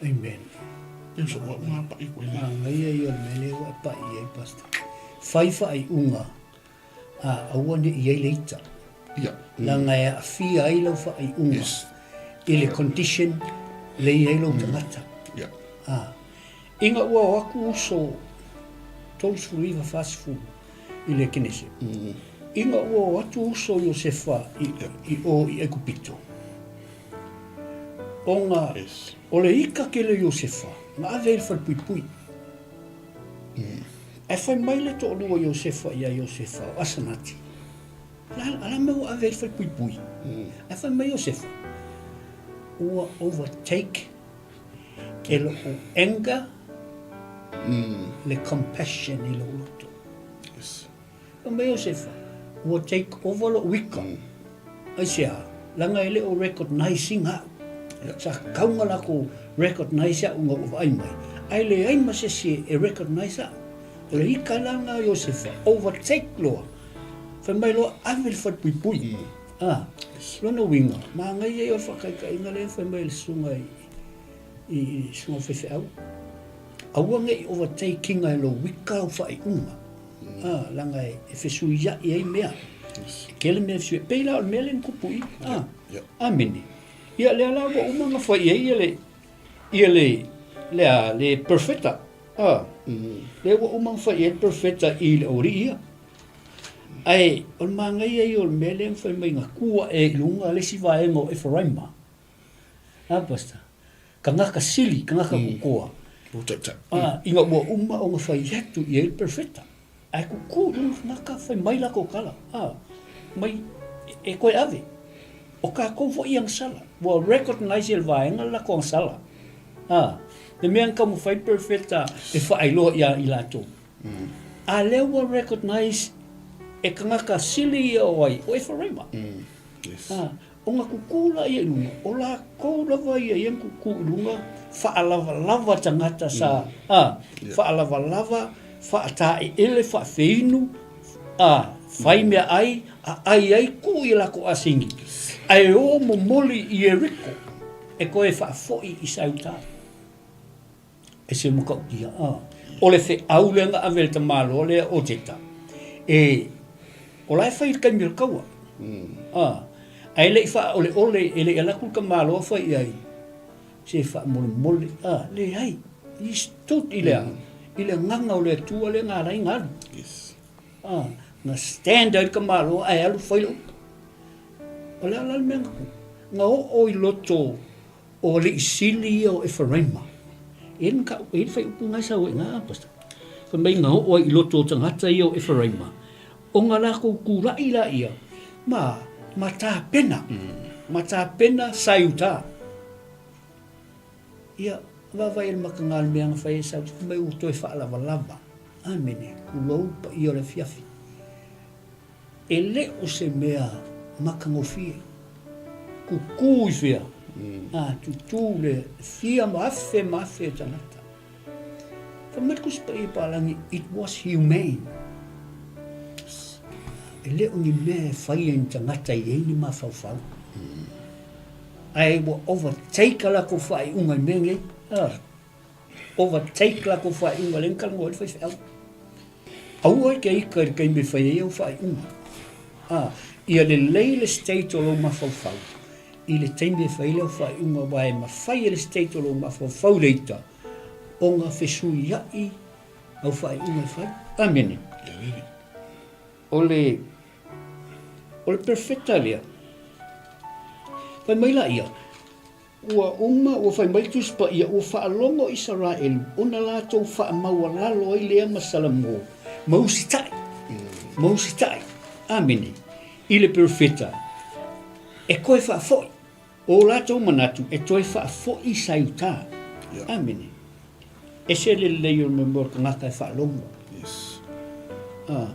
Amen. Ia so ua unga pa'i koe le. Manaia ia o le mea lea ua e pa'i ai, Pastor. Fai faaiuga, a aua ne i ai le ita. Ia. Leaga e aafia ai lau faaiuga Yes. i le condition le i ai lou tagata. Ia. A. Ina ua o atu uso 39, 40 i le Kenese. Ina ua o atu uso Iosefa i, i o i Aikupito, ona Yes. o le ika tele o Iosefa, na ave ai i le falepuipui. Ae fai mai le toalua o Iosefa ia Iosefa, o Asenati, La, a la mea ua ave ai le falepuipui? Ae fai mai Iosefa, ua overtake e lou anger le compassion i lou loto. Yes. Fai mai Iosefa, ua take over lou ika. Aisea? Leaga e le o recognize ina au. Yeah. Sa tatau ona latou recognize au ina ua vaai mai, ae leai ma se isi e recognize au. O le ika la lena a Iosefa, overtake loa. Fai mai loa ave le falepuipui. A, lona uiga, manaia ia o le faataitaiga lea na fai mai e le susuga i, i, i le susuga faifeau. Aua ne i overtake ina e lou ika lau faaiuga. A, leaga e, e fesuiai ai mea. E tele mea e fesuiai. Pei la o le mea lea na tupu i i. A, amene. Ia lea la ua uma ona fai i ai ia le, ia le, le a, le perfecta. A, lea ua uma ona fai i ai le perfecta i le aualii ia. Ae o le manaia ia o le mea lea na fai mai na tu ae i luga le isi vaega o Eferaima. A Pastor, tagata sili, tagata kokoa. A, ina ua uma ona fai atu i ai le perfecta. Ae tutu i luga tagata fai mai latou tala, a, mai e toe ave. O tatou foi i agasala, ua recognize e le vaega le latou agasala. A, le mea na taumafai le perfecta e faailoa ia i latou. A lea ua recognize e tagata sili ia o ai, o Eferaima. A, ona tutu la ia i luga, o latou lava ia ia na tutu i luga, faalavalava tagata sa, a, faalavalava, faataeele, faafeinu, a, fai meaai, a ai ai, tuu i a latou asini, ae o momoli i Ieriko e toe faafoi i Saiuta. E se matautia, a. O le feau lea na ave e le tamaloa lea o Jeta, e, o la e fai i le taimi o le taua. A, ae le i faaoleole, e le i alu atu le tamaloa fai i ai, se faamolemole, a, leai, he stood i le a, i le agaga o le Atua lea na ala ai ona alu. A, na stand ai le tamaloa ae alu fai le upu. O le a la le mea na tupu? Na oo i loto O alii sili ia o Eferaima. E i ai le faaiupu lena e sau ai i ina, Pastor. Fai mai na oo ai i loto o tagata ia o Eferaima, ona latou tulai laia ma, ma tapena, ma tapena Saiuta. Ia, vaavaai i le mataga o le mea na fai e Sauta, fai mai ua toe faalavalava. Amene, tulou le paia o le afiafi. E le o se mea matagofie. Tutu i fea? A, tutu le fia ma afe ma afe o tagata. Fai mai le Tusi Paia Palagi, it was humane. E le o ni mea e fai ai ni tagata i ai ni mafaufau. Ae ua overtake a latou faaiuga i mea nei. Overtake latou faaiuga lea na talanoa ai le faifeau. Aua e te ika i le taimi e fai ai au faaiuga. A, ia lelei le state o lou mafaufau i le taimi e fai ai lau faaiuga aua e mafai e le state o lou mafaufau le ita ona fesuiai au faaiuga e fai. Amene. O le, o le perfecta lea. Fai mai laia, Ua uma, ua fai mai le Tusi Paia, ua faalogo Isaraelu ona latou faamaualalo ai lea ma Salamo, ma usitai, ma usitai, amene, i le perofeta, e toe faafoi, o latou manatu e toe faafoi Saiuta. Amene. Ese le lelei o le mea o le tagata e faalogo. Yes. Ah.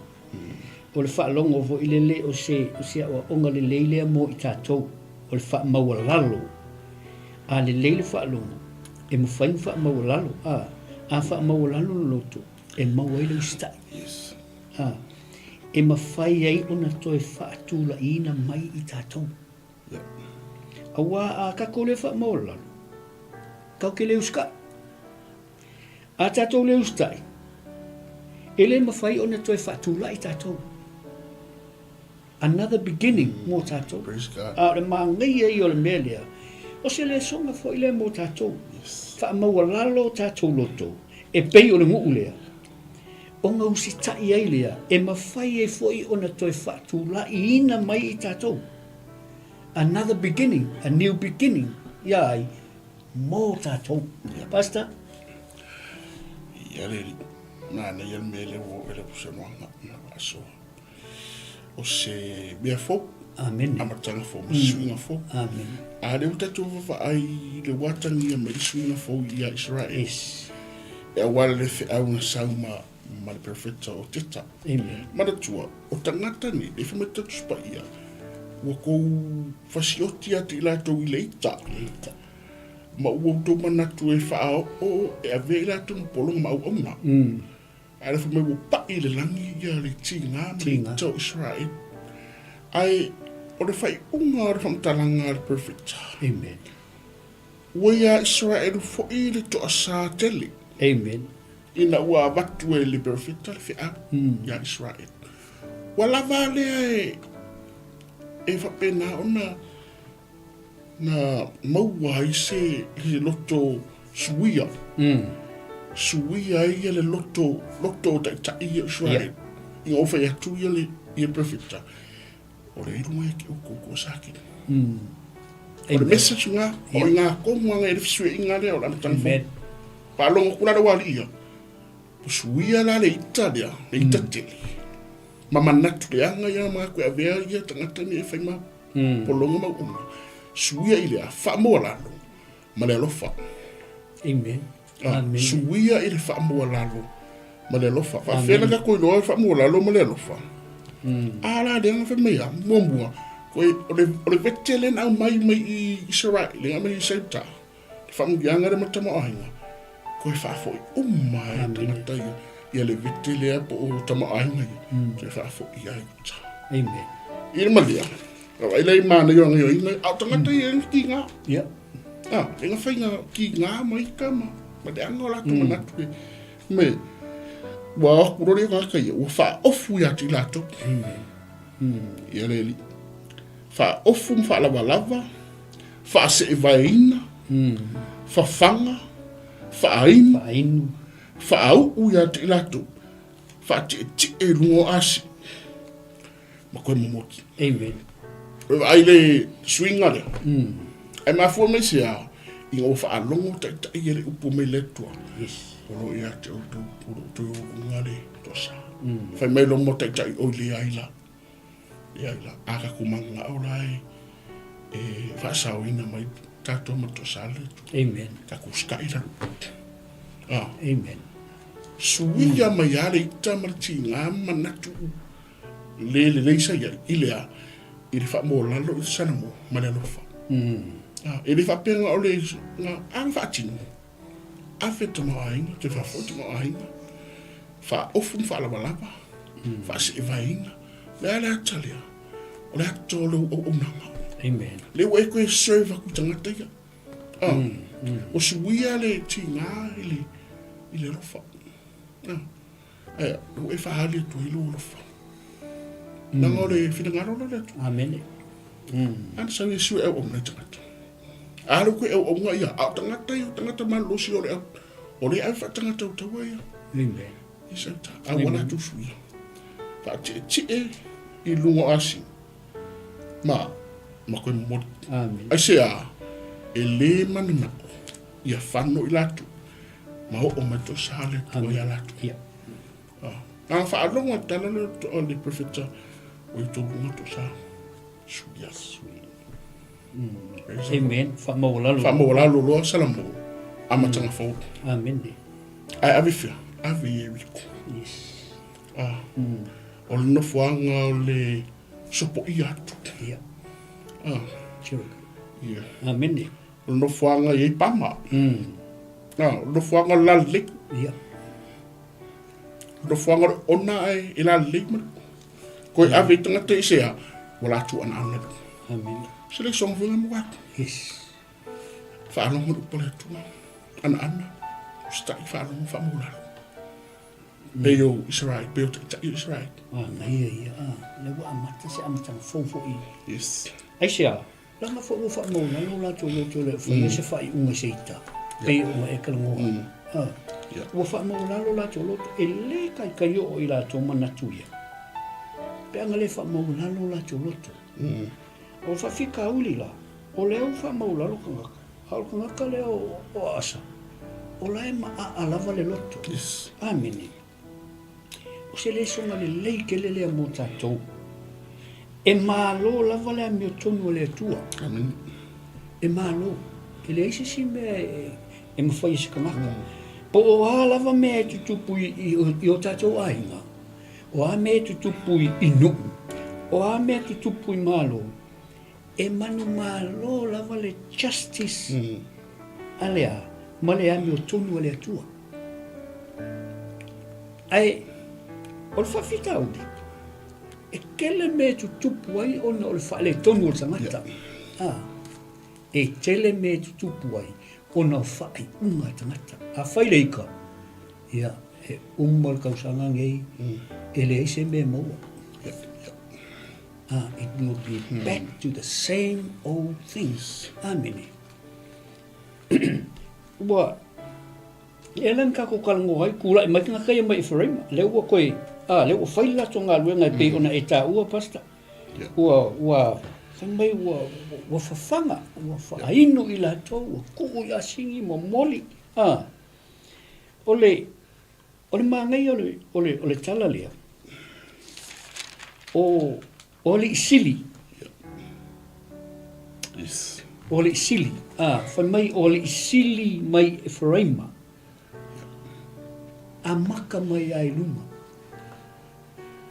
O le faalogo foi lele o se, o se aoaoga lelei lea mo i tatou, o le faamaualalo. A lelei le faalogo, e mafai ona faamaualalo. A, a faamaualalo le loto, e maua ai le usitai. Yes. A, e mafai ai ona toe faatulaiina mai i tatou. Yeah. Aua a tatou le faamaualalo, tatou te le usitai. A tatou le usitai, e le mafai ona toe faatulai tatou. Another beginning mo tatou. A o le manaia ia o le mea lea, o se lesona foi lea mo tatou. Faamaualalo o tatou loto, e pei o le nuu lea, ona usitai ai lea, e mafai ai foi ona toe faatulaiina mai i tatou. Another beginning, a new beginning, ia ai, Mo tatou. Pastor? Ia le alii, manaia le mea lea ua oo i lau saunoaga ma faasoa. O se mea fou. Amene. Amataga fou ma se suiga fou. Amene. A lea ua tatou vaavaai i le ua atagia mai le suiga fou ia Israel. Yes. E auala le feau na sau ma, ma le perofeta o Teta. Amen. Manatua, o tagata nei, le fai mai tatou paia, ua kou fasioti atu i latou i le ita. Le ita. Ma ua outou manatu e faaoo e avea i latou ma pologa ma auauna. Ae le fai mai ua paʻi i le lagi ia le tiga ma le ita o Isaraelu. Ae o le faaiuga o le faamatalaga a le Perofeta. Amen. Ua iā Isaraelu foi le toasā tele. Amen. Ina ua avatu e le Perofeta le feau iā Isaraelu. Ua lava lea e e faapena ona na maua ai se loto suia. Suia ai ia le loto, loto o taitai ia o Israel. Ina ua fai atu ia le ia perofeta, o le ilu mai ke outou ko sa kini. O le message nga, o i ngā tonu anga e le fesuiaiga lea o le amataga fou. Faalogo atu la le ualii ia, ua suia la le ita lea, le ita tele. Ma manatu leaga ia ma koe avea ia tagata nei e fai ma pologa ma auauna. Suia i le a faamoalalo ma le alofa. Amen. Amen. Suia i le faamoalalo ma le alofa. Faafefea la tatou iloa le faamoalalo ma le alofa? A la lea na fai mai a, muamua, koe o le, o le vete lea na aumai mai i Israel, lea na aumai i Sauta, le faamanuiaga lea ma tamaoaiga, koe faafoi uma e tagata ia, ia le vete lea po o tamaoaiga ia, toe faafoi ia i uta. Amen. I le malia, vaai la i manaia o gaoioiga, a o tagata ia e tiga. Ia. A, e nga faiga tiga ma ita ma, ma leaga o latou manatu e, me, ua o atu loa le tagata ia, ua faaofu ia te i latou. Amen. Ia le alii. Faaofu ma faalavalava, faaseevaeina, fafaga, faainu, Faainu. faauu ia te i latou, faatietie i luga o asi, ma koe momoli. Amen. O le vaai le suiga lea. Ae mafua mai se a, ina ua faalogo taitai e le upu mai le Atua. Yes. O lo o ia te outou, o lo o toe uluga le toasa. Fai mai loa mo taitai oi leai la. Leai la, a tatou mananao la e, e faasaoina mai tatou ma toasa le Atua. Amen. Tatou usitai lalo. Ah. Amen. Suia mai lava le ita ma le tiga ma manatu le lelei sa i ai, i le a? I le faamoolalo i le Salamo ma le alofa. Ah, e le faapea na o le, na, a na faatino. Ave tamaoaiga, toe faafoi tamaoaiga, faaofu ma faalavalava, faaseevaeina. O le a le ata lea? O le ata o lou auaunaga. Amen. Lea ua e toe serve atu i tagata ia. Ah, ua suia le tiga i le, i le alofa. Ah. Ae ua e faaali atu ai lou alofa. Leaga o le finagalo lea o le Atua. Amene. Ana sau Iesu e auauna i tagata. A alu koe auauna ia, a o tagata ia, o tagata malolosi o le au, o le ave faatagata taua ia. Amen. I sauta, a ua latou suia. Faatietie i luga o asi. Ma, ma koe momoli. Amen. Aisea, e le mananao ia fano i latou. Ma oo mai to sa le Atua ia latou. Ia. Ah, na faalogo a tala le o le profeta o i tō lunga to sa suia. Suia. Amen. Faamaualalo. Faamaualalo loa Salamo amataga fou. Amen. Ae ave fea? Ave i Ieriko. Yes. Ah. O le nofoaga o le sopoia atu. Ia. Ah. Jericho. Ia. Amene. O le nofoaga i ai pama. Ah, o le nofoaga o le lalelei. Ia. O le nofoaga o le ona ae e lalelei ma le. Koe ave i tagata i sea, ua latou anaana le. Amene. Se le soga foi mo atu. Yes. Faalogo le upu a le Atua. Anaana, usitai faalogo faamaualalo. Pei o Israel, pei o taitai o Israel. Ah, ia, ia. Ah, le ua amata se amataga fou foi. Yes. Aisea, Leaga foi ua faamaualalo o latou loto e le o faia se faaiuga i se ita, pei ona e talanoa. A, ua faamaualalo o latou loto, e le taitai oo i latou manatu ia, pe ana le faamaualalo o latou loto. O le faafitauli la, o lea ua faamaualalo tagata, a o le tagata lea o Aasa, o la e maaa lava le loto. Amene. O se lesona lelei tele lea mo tatou. E malo lava le amiotonu a le Atua. Amen. E malo. E leai se isi mea e, e mafai e se tagata. Po o a lava mea e tutupu i, i, i o tatou aiga, o a mea e tutupu i, i nuu, o a mea e tutupu i malo, E manumalo lava le justice a le a ma le amiotonu a le Atua. Ae o le faafitauli, e tele mea e tutupu ai ona o le faaletonu o le tagata. Yeah. Ah, e tele mea e tutupu ai ona o faaiuga a tagata. Afai le ika, ia, e uma le tausaga nei, e leai se mea e maua. Yeah, yeah. Ah, it will be back to the same old things. Amene. Ua, e ala na tatou talanoa ai, tulai mai tagata ia mai Eferaima, lea ua toe, ah, lea ua fai le latou galuega e pei ona e taua, Pastor. Yeah. Ua, ua, fai mai ua, ua fafaga, ua faainu i latou, ua tuu i asini, momoli, ah. O le, o le manaia o le, o le, o le tala lea, o, o alii sili. Yes. O alii sili, ah, fai mai o alii sili mai Eferaima. Amaka mai lava i luma.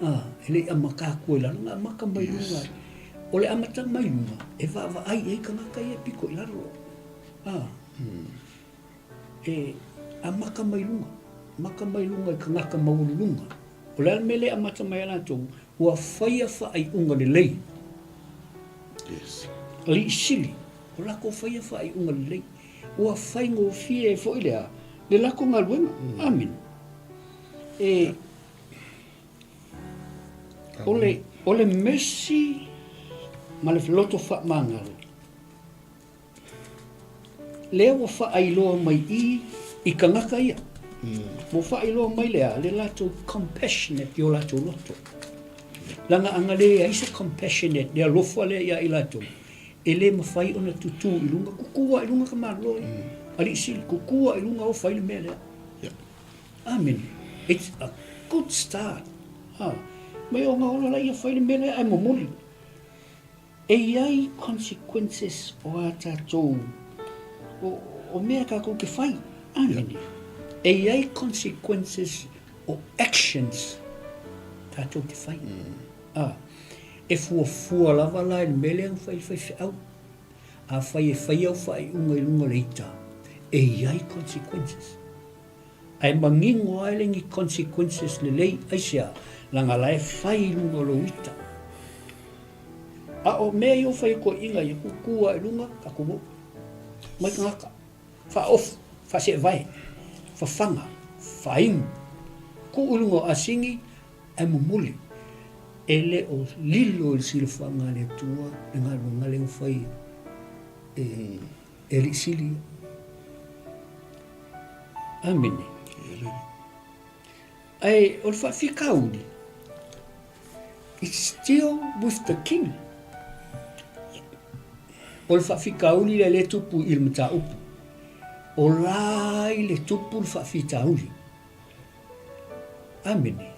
Ah, e le i amata atu i lalo, na amata mai i luga. Yes. O le amataga mai luga, e vaavaai i ai tagata ia e pito i lalo. Ah. E amata mai luga, amata mai luga i tagata maualuluga. O le a le mea lea e amata mai ai latou? Ua faia faaiuga lelei. Yes. Alii sili, o latou faia faaiuga lelei. Ua faigofie ai foi le a? Le latou galuega. Amene. E, o le, o le mercy ma le loto faamagalo, Lea ua faailoa mai i i tagata ia. Ua faailoa mai le a? Le latou compassionate i o latou loto. Leaga ana leai se compassionate, le alofa lea ia i latou, e le mafai ona tutū i luga, tutū lava i luga ka Malo ia. Alii Sili, tutū lava i luga o fai le mea lea. Amene. It's a good start. Ha. Mai ona ola laia fai le mea lea ae momoli. E i ai consequences o a tatou, o, o mea tatou te fai. Amene. E i ai consequences o actions tatou te fai. A, e fuafua lava la i le mea lea na fai e le faifeau. Afai e fai au faaiuga i luga o le ita, e i ai consequences. Ae manino lava e le ni consequences lelei, aisea? Leaga la e fai i luga o lou ita. A o mea ia ua fai e toeaiina ia, tutu lava i luga, tatou o. Mai tagata, faaofu, faaseevae, fafaga, faainu, tuu i luga o asini, ae momoli. E le o lilo i le silafaga a le Atua le galuega lea ua fai e e Alii Sili ia. Amene. Ae o le faafitauli, it's still with the king. O le faafitauli lea lea tupu i le mataupu. O la i le tupu le faafitauli. Amene.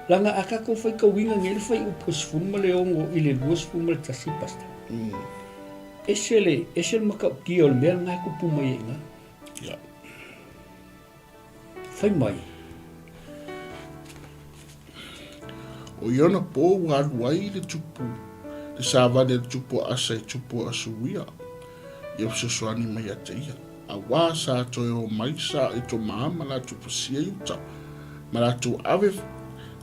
Leaga a tatou faitauina nei le fuaiupu e 16 i le 21, Pastor, ese le, ese le matautia o le mea lena e tupu mai ai i ina. Yeah. Fai mai. O ia ona pō ua alu ai le tupu, le savali a le tupu o Asa i tupu o Asuria, ia fesoasoani mai ia te ia. Auā sa toe o mai sa i to mā ma latou pasia i uta, ma latou ave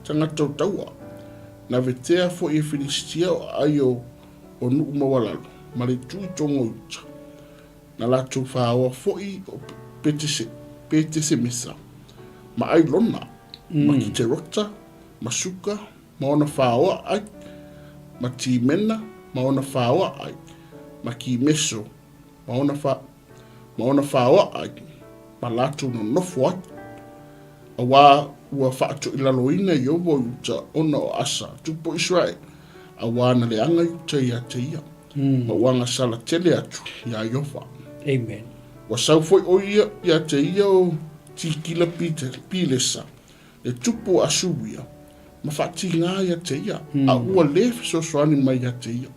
tagata o taua, na vetea foi e Filistia o aai o o nuu maualalo, ma le itu i toga o uta. Na latou faoa foi o Petesemesa, ma Ailona, ma Kiterota, ma Suka, ma ona faoa ai, ma Timena, ma ona faoa ai, ma Kimeso, ma ona, fa, ma ona faoa ai, ma latou nonofo ai. Auā ua faatoilaloina Ioba i uta ona o Asa, tupu o Iseraele, auā na leaga i uta ia te ia, ma ua agasala tele atu iā Ioba. Amen. Ua sau foi ʻo ia ia te ia o Tikila Pilesa, le tupu o Asuria, ma faatīgā ia te ia, a ua lē fesoasoani mai ia te ia.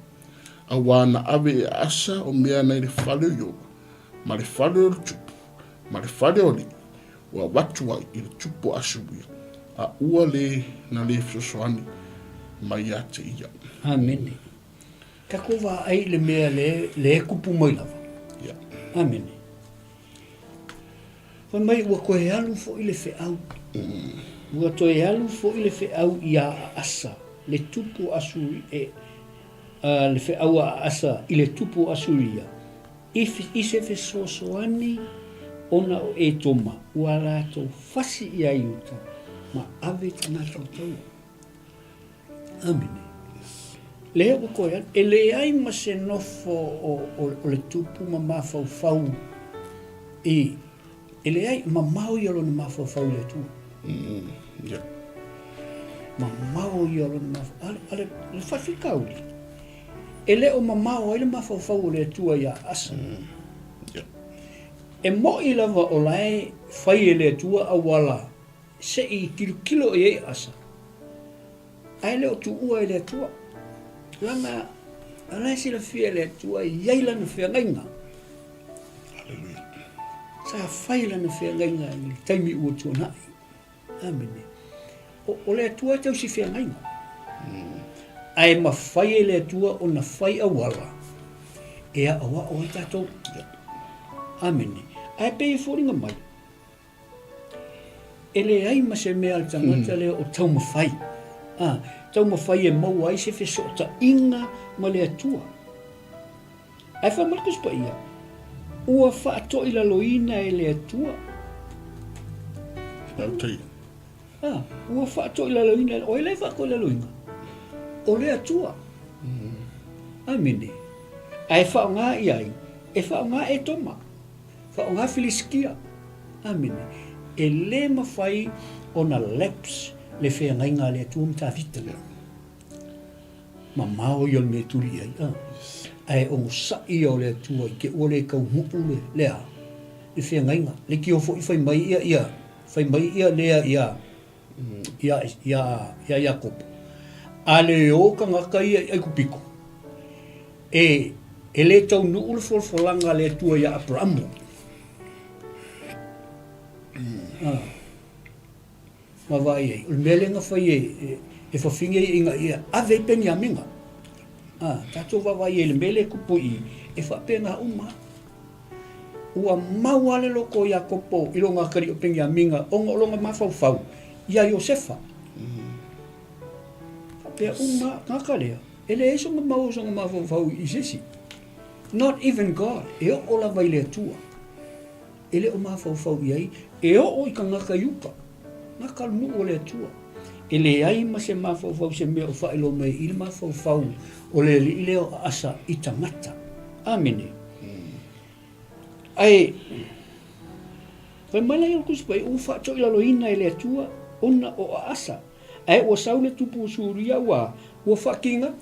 Auā na ave e Asa o mea ana i le fale o Ioba, ma le fale o le tupu, ma le fale o alii, ua avatu ai i le tupu o Asuria, a ua lē na lē fesoasoani mai ia te ia. Amene. Tatou vaai i le mea le, le kupu mai lava. Yeah. Amene. Fai mai ua toe alu foi le feau. Ua toe alu foi le feau iā Aasa, le tupu o Asuri, e, a, le feau a Aasa i le tupu o Asuria, i, i se fesoasoani ona o Etoma, ua latou fasi iā Iuta ma ave tagata o taua. Amene. Lea ua toe alu. E leai ma se nofo o, o, o le tupu ma mafaufau i, E leai, mamao ia lona mafaufau i le Atua. Yeah. Mamao ia lona mafaufau. A, a le, le faafitauli, e le o mamao ai le mafaufau o le Atua iā Asa. Yeah. E moʻi lava o la e fai e le Atua auala se i tilotilo i ai Asa, ae le o tuua e le Atua. Leaga o la e silafia e le Atua e i ai lana feagaiga. Hallelujah. Sa fai lana feagaiga i le taimi ua tuanai. Amene. O, o le Atua e tausi feagaiga. Ae mafai e le Atua ona fai auala e aoao ai tatou. Amene. Ae pei e foliga mai, E leai ma se mea a le tagata lea o taumafai, a, taumafai e maua ai se fesootaiga ma le Atua. Ae fai mai le Tusi Paia, ua faatoilaloina e le Atua. A, ua faatoilaloina, o ai la e faatoilaloina? O le Atua. Amene. Ae faaaoga i ai? E faaaoga Etoma. Faaaoga Filisitia. Amene. E le mafai ona lapse le feagaiga a le Atua ma Tavita. Mamao ia o le mea e tuli i ai. A. Ae onosai ia o le Atua i te ua le taunuu le, le a? Le feagaiga. Leitio foi fai mai ia, ia, fai mai ia Lea ia, ia, ia, ia Iakopo. A le o tagata ia i Aikupito, E, e le taunuu le folafolaga a le Atua iā Aperamo. Ah. Ma vaai ai, o le mea lea na fai e, e, e fafine ia ina ia ave ai Peniamina. Ah, tatou vaavaai ai i le mea lea e tupu i i, e faapena uma. Ua mau lava le loto o Iakopo i lona atalii o Peniamina ona o lona mafaufau iā Iosefa. Faapea uma tagata lea. E leai sona mau o sona mafaufau i se isi. Not even God. E oo lava i le Atua. E le o mafaufau i ai. E oo i tagata i uka. Gata le nuu o le Atua. E leai ma se mafaufau se mea o faailoa mai i le mafaufau o le alii lea o Asa i tagata. Amene. Ae, fai mai la ia o le Tusi Paia, ua faatoilaloina e le Atua ona o Asa. Ae ua sau le tupu o Suria ua, ua faatiga.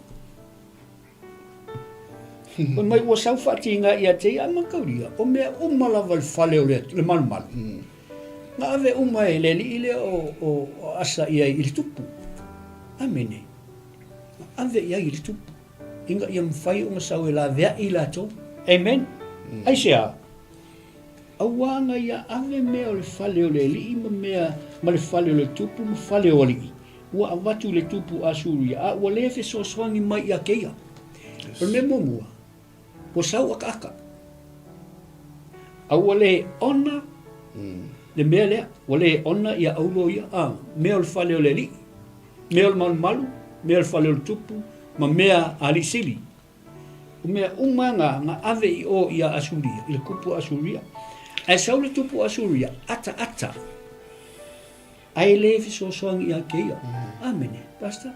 Fai mai ua sau faatiga ia te ia, mataulia, o mea uma lava i le fale o le, le malumalu. Na ave uma e le alii lea o, o, o Asa i ai i le tupu. Amene. Na ave i ai i le tupu. Ina ia mafai ona sau e laveai i latou. Amen. Aisea? Aua na ia ave mea o le fale o le alii ma mea ma le fale o le tupu ma fale o alii, ua avatu i le tupu Asuria, a ua le fesoasoani mai ia te ia. O le mea muamua, ua sau akaaka, a ua le ona le mea lea, ua le ona ia aulo ia, a, mea o le fale o le alii, mea o le malumalu, mea o le fale o le tupu, ma mea a alii sili. O mea uma na, na ave i o ia Asuria, i le tupu o Asuria. Ae sau le tupu o Asuria, ata ata. Ae le fesoasoani ia te ia. Amene. Pastor?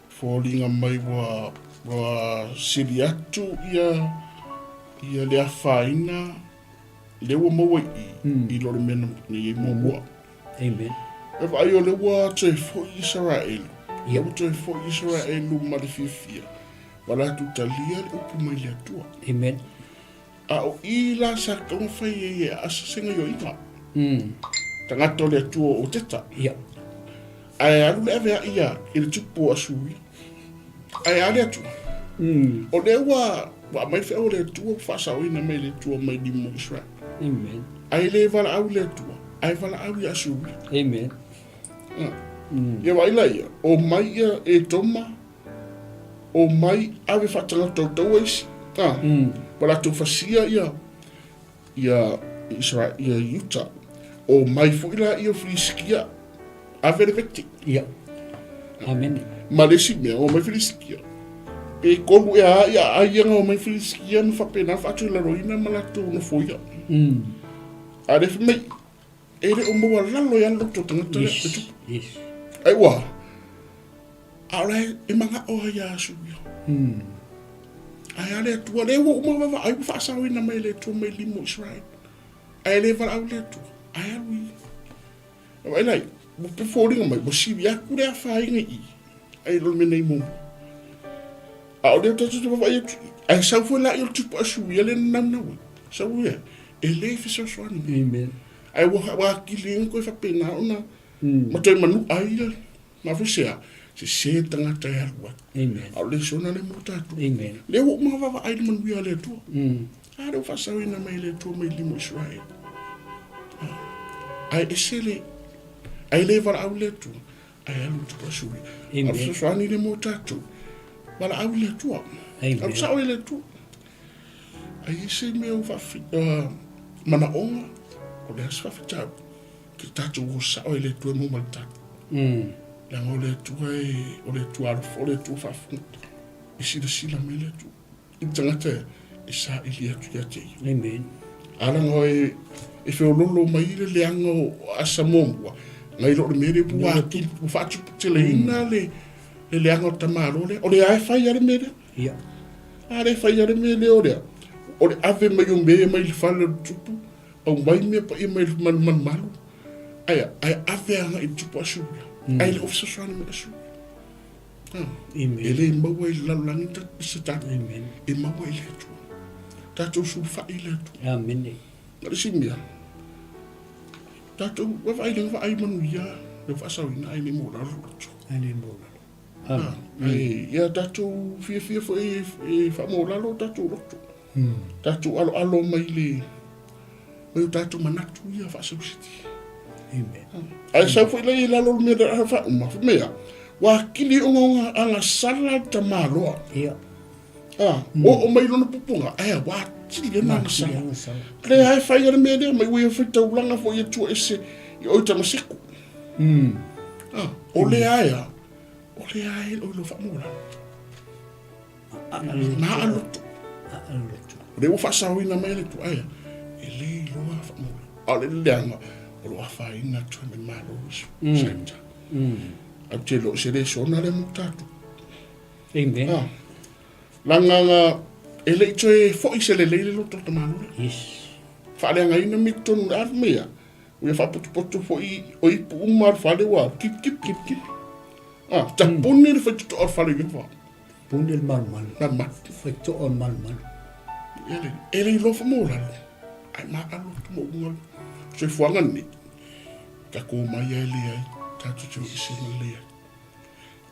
Foliga mai ua, ua sili atu ia, ia le afaina lea ua maua i i, i lo le mea na i ai muamua. Amen. E vaai o lea ua toe foi Isaraelu. Lea ua toe foi Isaraelu ma le fiafia. Ma latou talia le upu mai le Atua. Amen. A o i la sa taumafai ai e aasa se gaioiga. Tagata o le Atua o Teta. Ia. Ae alu le ave ai ia i le tupu o Asuria. Ae a le Atua. O lea ua ua aumai le feau a le Atua ua faasaoina mai e le Atua mai lima o Israel. Amen. Ae le valaau i le Atua, ae valaau ia Asuria. Amen. Ia vaai la ia, o mai ia Etoma, o mai ave faatagata taua isi. Ua latou fasia ia ia Israel, ia Iuta. O mai foi la ia o Filisitia. Ave le vete. Ia. Amene. Ma le isi mea, omai Filisitia. Pe kolu ea a ia ai ia omai Filisitia ma faapena faatulaloina ma latou nofoia. A le fai mai, e le o maualalo ai lava le loto o tagata lea. Yes. Yes. Ai ua, a o la e manao ai ia Asuria. Ae a le Atua, lea ua uma vaavaai ua faasaoina mai e le Atua mai lima o Israel. Ae le valaau le Atua, ae alu ia. Vaai la, ua foliga mai, ua sili atu le afaina i i, ai lo le mea nei muamua. A o lea tatou te vaavaai atu i, ae sau foi la i o le tupu Asuria lea na naunau ai. Sau ia, e le fesoasoani mai. Amen. Ae ua, ua atili ai ona toe faapena ona ma toe manua ai ia. Mafua se a? Sese le tagata e alu ai. Amen. A o le lesona lea mo tatou. Amen. Lea ua uma vaavaai i le manuia a le Atua. A lea ua faasaoina mai e le Atua mai lima o Israel. Ae ese le, ae le valaau le Atua, ae alu i tupu Asuria. Amen. A o le fesoasoani lea mo tatou. Valaau i le Atua. Amen. Alu sao i le Atua. Ae ese mea ua faafi, manaoga, o le a se faafitauli. Ke tatou o sao e le Atua e maua mai le tatou. Leaga o le Atua e, o le Atua alofa, o le Atua faafuta. E silasila mai le Atua. I le tagata e, e saili atu ia te ia. Amen. A leaga e, e feololo mai le leaga o asa muamua, nai lo le mea lea ua atili, ua faatuputeleina le, le leaga o le tamaloa lea. O lea e fai lava le mea lea. Ia. A lea e fai lava le mea lea o lea. O le ave mai o mea ia mai le fale o le tupu, Aumai mea paia mai le malumalu, ae, ae ave agai i le tupu Asuria. Ae le o fesoasoani mai Asuria. Amen. E le maua i le lalolagi ta, se tali. Amen. E maua i le Atua. Tatou sulufai i le Atua. Amene. Ma le isi mea, tatou vaavaai le vaai manuia le faasaoina ae le maualalo le loto. Ae le maualalo. Amen. Ae ia tatou fiafia foi e faamaualalo o tatou loto. Tatou aloalo mai le mai o tatou manatu ia faaseusiti. Amen. Ae sau foi lea i lalo o le mea lea faauma, fai mai a, ua akili ogaoga agasala le tamaloa. Ia. Ah, oo mai lona pupuga, ae ua atili ona agasala. Agasala. Lea e fai le mea lea, mai ua ia faitaulaga foi e tua ese i oi Tamaseku. Ah, o lea ea, o lea e o lo faamaualalo. Maa loto. O lea ua faasaoina mai le Atua, ae e le iloa faamola. A o le leaga, o lo o afaina atu ai ma le Malo i Saita. Ae ou te iloa o se lesona lea mo tatou. Amen. Ah. Leaga e le i toe foi se lelei le loto o le tamaloa lea. Yes. Faaleagaina me totonu le ave mai ia. Ua ia faapotopoto foi o ipu uma o le fale ua kip kip kip kip. Ah, tapuni le faitotoa o le fale i Iofa. Puni le malumalu. Malumalu. Faitoa le malumalu. Ia le, e le iloa faamaualalo. Ae maalo atu ma uga le soifuaga lenei. Tatou omai ai leai, tatou te o ese ma le leai.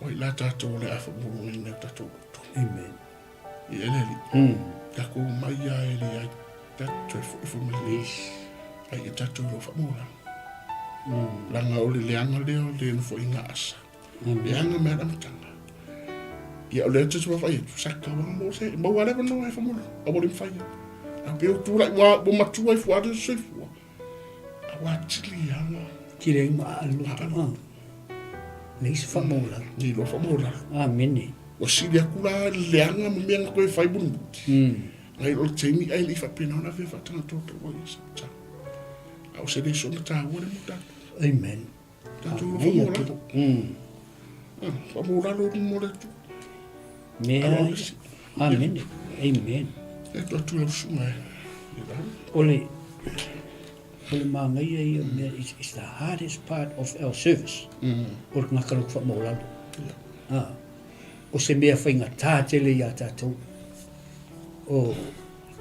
O ai la tatou o le a faamaualaloina o tatou loto. Amen. Ia le Alii. Tatou omai ai leai, tatou toe foi foi mai le. Yes. Ai ia tatou iloa faamaualalo. Leaga o le leaga lea o le nofoaiga asa. Leaga mai le amataga. Ia o lea te vaavaai atu, sa tatau lava mo se, maua lava avanoa e faamaualalo, a ua le mafai lava. A pei o tulai ua, ua matua ifo lava le soifua, a ua atili lava. Tili ai ma aa le loto. Ah. Leai se faamaualalo. Ni iloa faamaualalo. Amene. Ua sili atu la le leaga ma mea na toe fai mulimuli. Nai lo le taimi ae le i faapena ona avea faatagatoa ai ia sa. A o se lesona taua lea mo tatou. Amen. Tatou lo faamaualalo. Faamaualalo i luma o le Atua. Mea. Amene. Amen. E tu atu lau susuga e. O le o le manaia ia o mea it's, it's the hardest part of our service. O le tagata loto faamaualalo. Ah. O se mea faigata tele iā tatou. O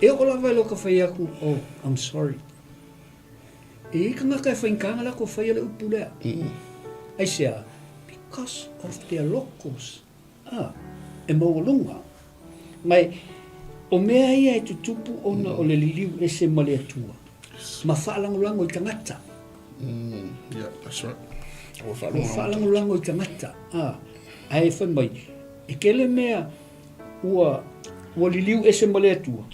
e oo lava i lou ka fai atu, oh, I'm sorry. E i ai tagata e faigata ona latou faia le upu lea. Aisea? Because of their locals. Ah, e maualuga. Ma e, o mea ia e tutupu ona o le liliu ese ma le Atua, ma faalagolago i tagata. Yeah, that's right. Ua Ua faalagolago i tagata. Ah, ae fai mai, e tele mea ua, ua liliu ese ma le Atua,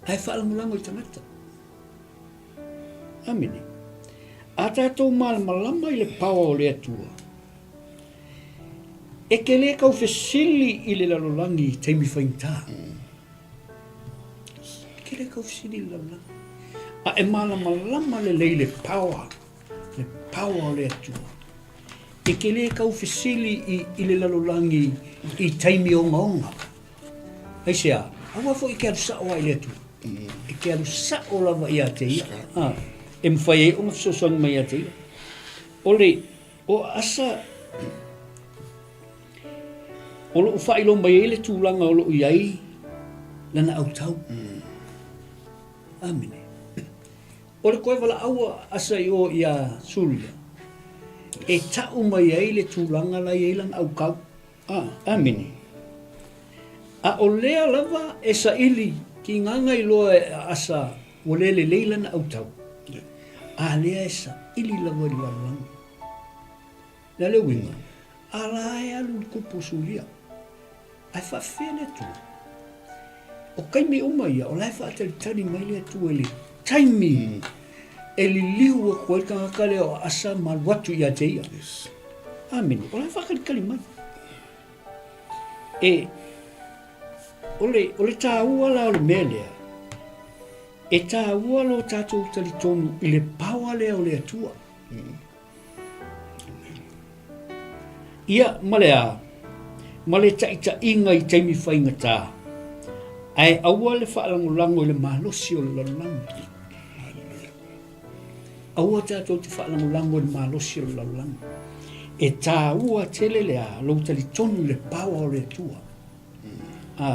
Ae faalagolago i tagata. Amene. A tatou malamalama i le power o le Atua, e te le tau fesili i le lalolagi i taimi faigata. E te le tau fesili i le lalolagi. A e malamalama lelei i le power, le power o le Atua, e te le tau fesili i, i le lalolagi i taimi ogaoga. Aisea? Aua foi e te alu sao lava i le Atua. E te alu sao lava ia te Ia. A, e mafai ai ona fesoasoani mai ia te Ia. O le, o Asa, o loo faailoa mai ai le tulaga o loo i ai lana autau. Amene. O le toe valaau a Asa i o ia Suria, e tau mai ai le tulaga la i ai lana autau. A, Amene. A o lea lava e saili kigaga i loa e Asa ua le lelei lana autau, a lea e saili lava i le lalolagi. O le a le uiga? A la e alu i le kupu o Suria. Ae faafefea le Atua? O taimi uma ia, o la e faatalitali mai le Atua i le taimi e liliu atu ai le tagata lea o Asa ma alu atu ia te ia. Yes. Amene. O la e faatalitali mai. E, o le, o le tāua la o le mea lea, e tāua lo tātou talitonu i le paoa lea o le Atua. Mm. Ia, ma le a? Ma le taitaiga i taimi faigata, ae aua le faalagolago i le malosi o le lalolagi. Aua tatou te faalagolago i le malosi o le lalolagi. E tāua tele le a, lou talitonu i le power o le Atua. A,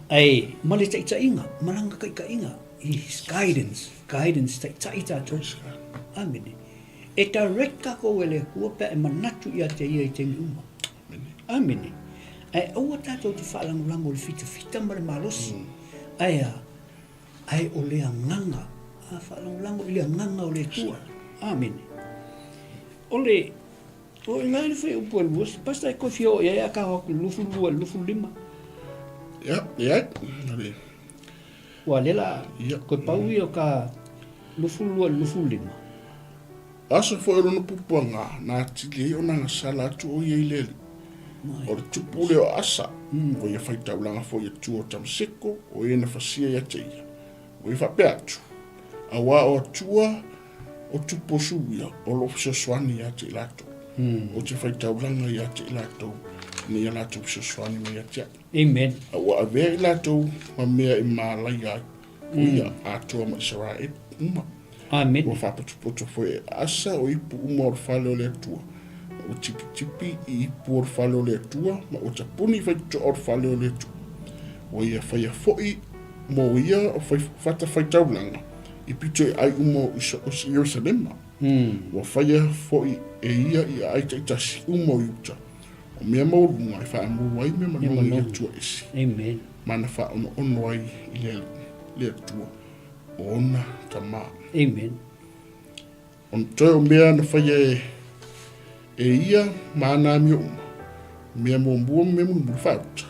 ae ma le taitaiga, ma lana taitaiga, his guidance, guidance, taitai tatou. Amene. E direct tatou e le Atua pe a e manatu ia te Ia i taimi uma. Amene. Ae aua tatou te faalagolago i le fitafita ma le malosi. Ae a? Ae o le agaga, a faalagolago i le agaga o le Atua. Amene. O le O i ngai le fuaiupu e lua, Pastor e koe fia oo i ai a ka ho atu i le 22 i le 25. Ia, leai. Le... Ua le la, ia. Koe pau ia o ka 22 i le 25. Aso foi o lona pupuaga, na atili ai ona gasala atu o ia i le Alii. O le tupu lea o Asa, ua ia faitaulaga foi i atua o Tamaseko, o e na fasia ia te ia. Ua ia faapea atu, auā o atua o tupu o Suria o lo o fesoasoani ia te i latou. Ou te faitaulaga ia te i latou, ina ia latou fesoasoani mai ia te au. Amen. A ua avea i latou ma mea e mālaia ai, o ia atoa ma Isaraelu uma. Amen. Ua faapotopoto foi e Asa o ipu uma o le fale o le Atua, ma ua tipitipi i ipu o le fale o le Atua, ma ua tapuni i faitotoa o le fale o le Atua. Ua ia faia foi mo ia o fatafaitaulaga i pito i aai uma o Ierusalema. Ua faia foi e ia i aai taitasi uma o Iuta, o mea maualuga e faamou ai mea manogi i Atua ese, ma na faaonoono ai i le Alii, le Atua o ona tama. Amen. Ona toe o mea na faia e ia ma ana amio uma, mea muamua ma mea mulimuli faauta,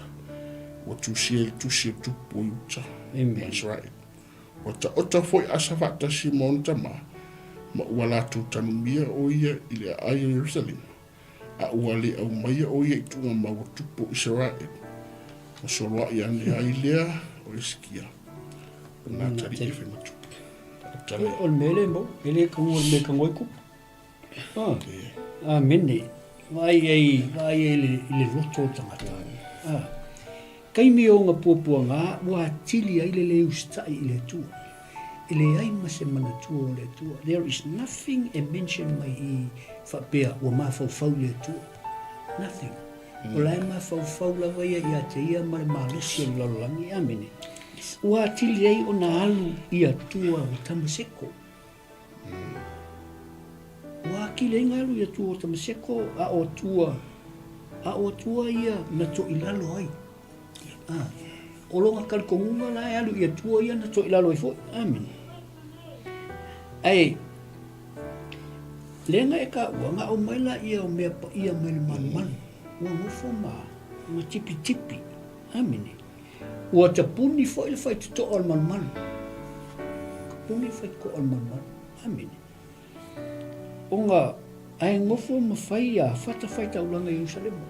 ua tusia i le tusi o tupu o Iuta ma Isaraelu. Ua taota foi Asa faatasi ma ona tama, ma ua latou tanumia o ia i le aai o Ierusalema, a ua le aumaia o ia i tuugamau o tupu o Isaraelu, ma soloai ane ai lea o Esikia, o Natali e fai ma tupu. O le mea le mau, e le taua i le mea e tago ai tupu. Ah, amene. Vaai ai, vaai ai i le loto o le tagata. Ah. Taimi o ona puapuaga ua atili ai le le usitai i le Atua. E leai ma se manatua o le Atua. There is nothing e mention mai i faapea ua mafaufau i le Atua. Nothing. O la e mafaufau lava ia ia te ia ma le malosi o le lalolagi. Amene. Ua atili ai ona alu i atua o Tamaseko. Ua atili ai ona alu i atua o Tamaseko, a o atua, a o atua ia na toilalo ai. Ah, o lona talitonuga la e alu i atua ia na toilalo ai foi. Amene. Ae, lea na e taua, na aumai laia o mea paia mai le malumalu, ua nofo ma, ma tipitipi. Amene. Ua tapuni foi le faitotoa o le malumalu. Tapuni le faitotoa o le malumalu. Amene. Ona ae nofo ma fai a fatafaitaulaga i Ierusalema.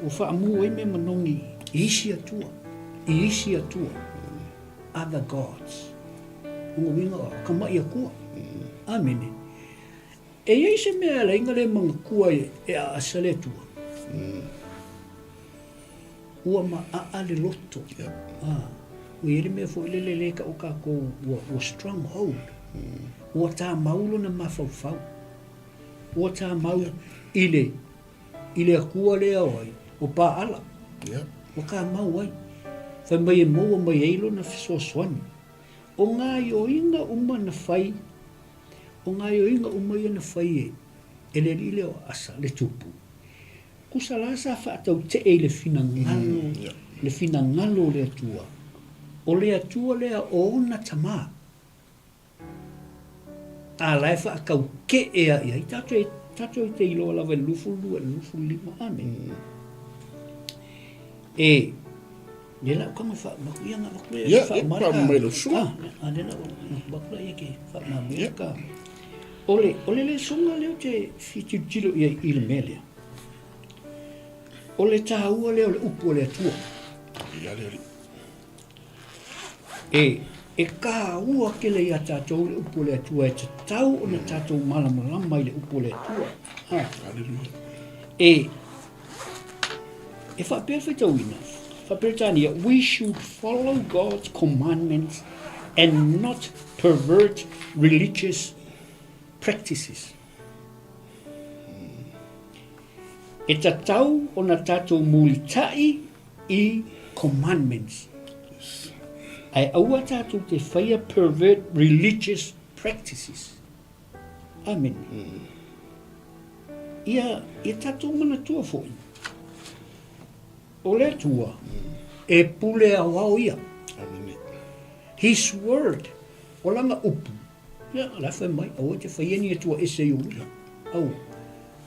Ua faamu ai mea manogi i isi atua, i isi atua, other gods. O lona uiga o ka maʻi akua. Amene. E i ai se mea e ala ai na le manatua e aasa le Atua? Ua maʻaʻa le loto. Ah, ua i ai le mea foi lele lea e taʻu kākou ua, ua stronghold. Ua tāmau lona mafaufau. Ua tāmau i le, i le Atua lea o ai, o Paala. Ua tāmau ai. Fai mai e maua mai ai lona fesoasoani. O gaoioiga uma na fai, o gaoioiga uma ia na fai e, e le alii lea o Asa, le tupu, tusa la sa faatautee i le finagalo, le finagalo o le Atua, o le Atua lea o ona tamā. A la e faatautee a i ai, tatou, tatou te iloa lava i le 22 i le 25, amene. E, le lau kanga wha, maku ia nga maku ia wha marka. Mai lo sunga. Ah, le lau maku la ia ke wha ma me ka. Ole, ole le sunga leo te fitilotilo ia i le mea lea. O le tāua lea o le upu o le Atua. Ia le ali. E, e kāua tele iā tātou le upu o le Atua e tatau ona tātou malamalama i le upu o le Atua. Ha. Hallelujah. E, e faapea le faitauina, faa-Peretania, we should follow God's commandments and not pervert religious practices. E tatau ona tātou mulitaʻi i commandments. Ae aua tātou te whaia pervert religious practices. Amen. Ia, ia tātou manatua foi. O le Atua, e pule aoao ia. Amene. His word, o lana upu, Ia, la e fai mai, aua e te whaia ni atua ese i ou lima. Aua.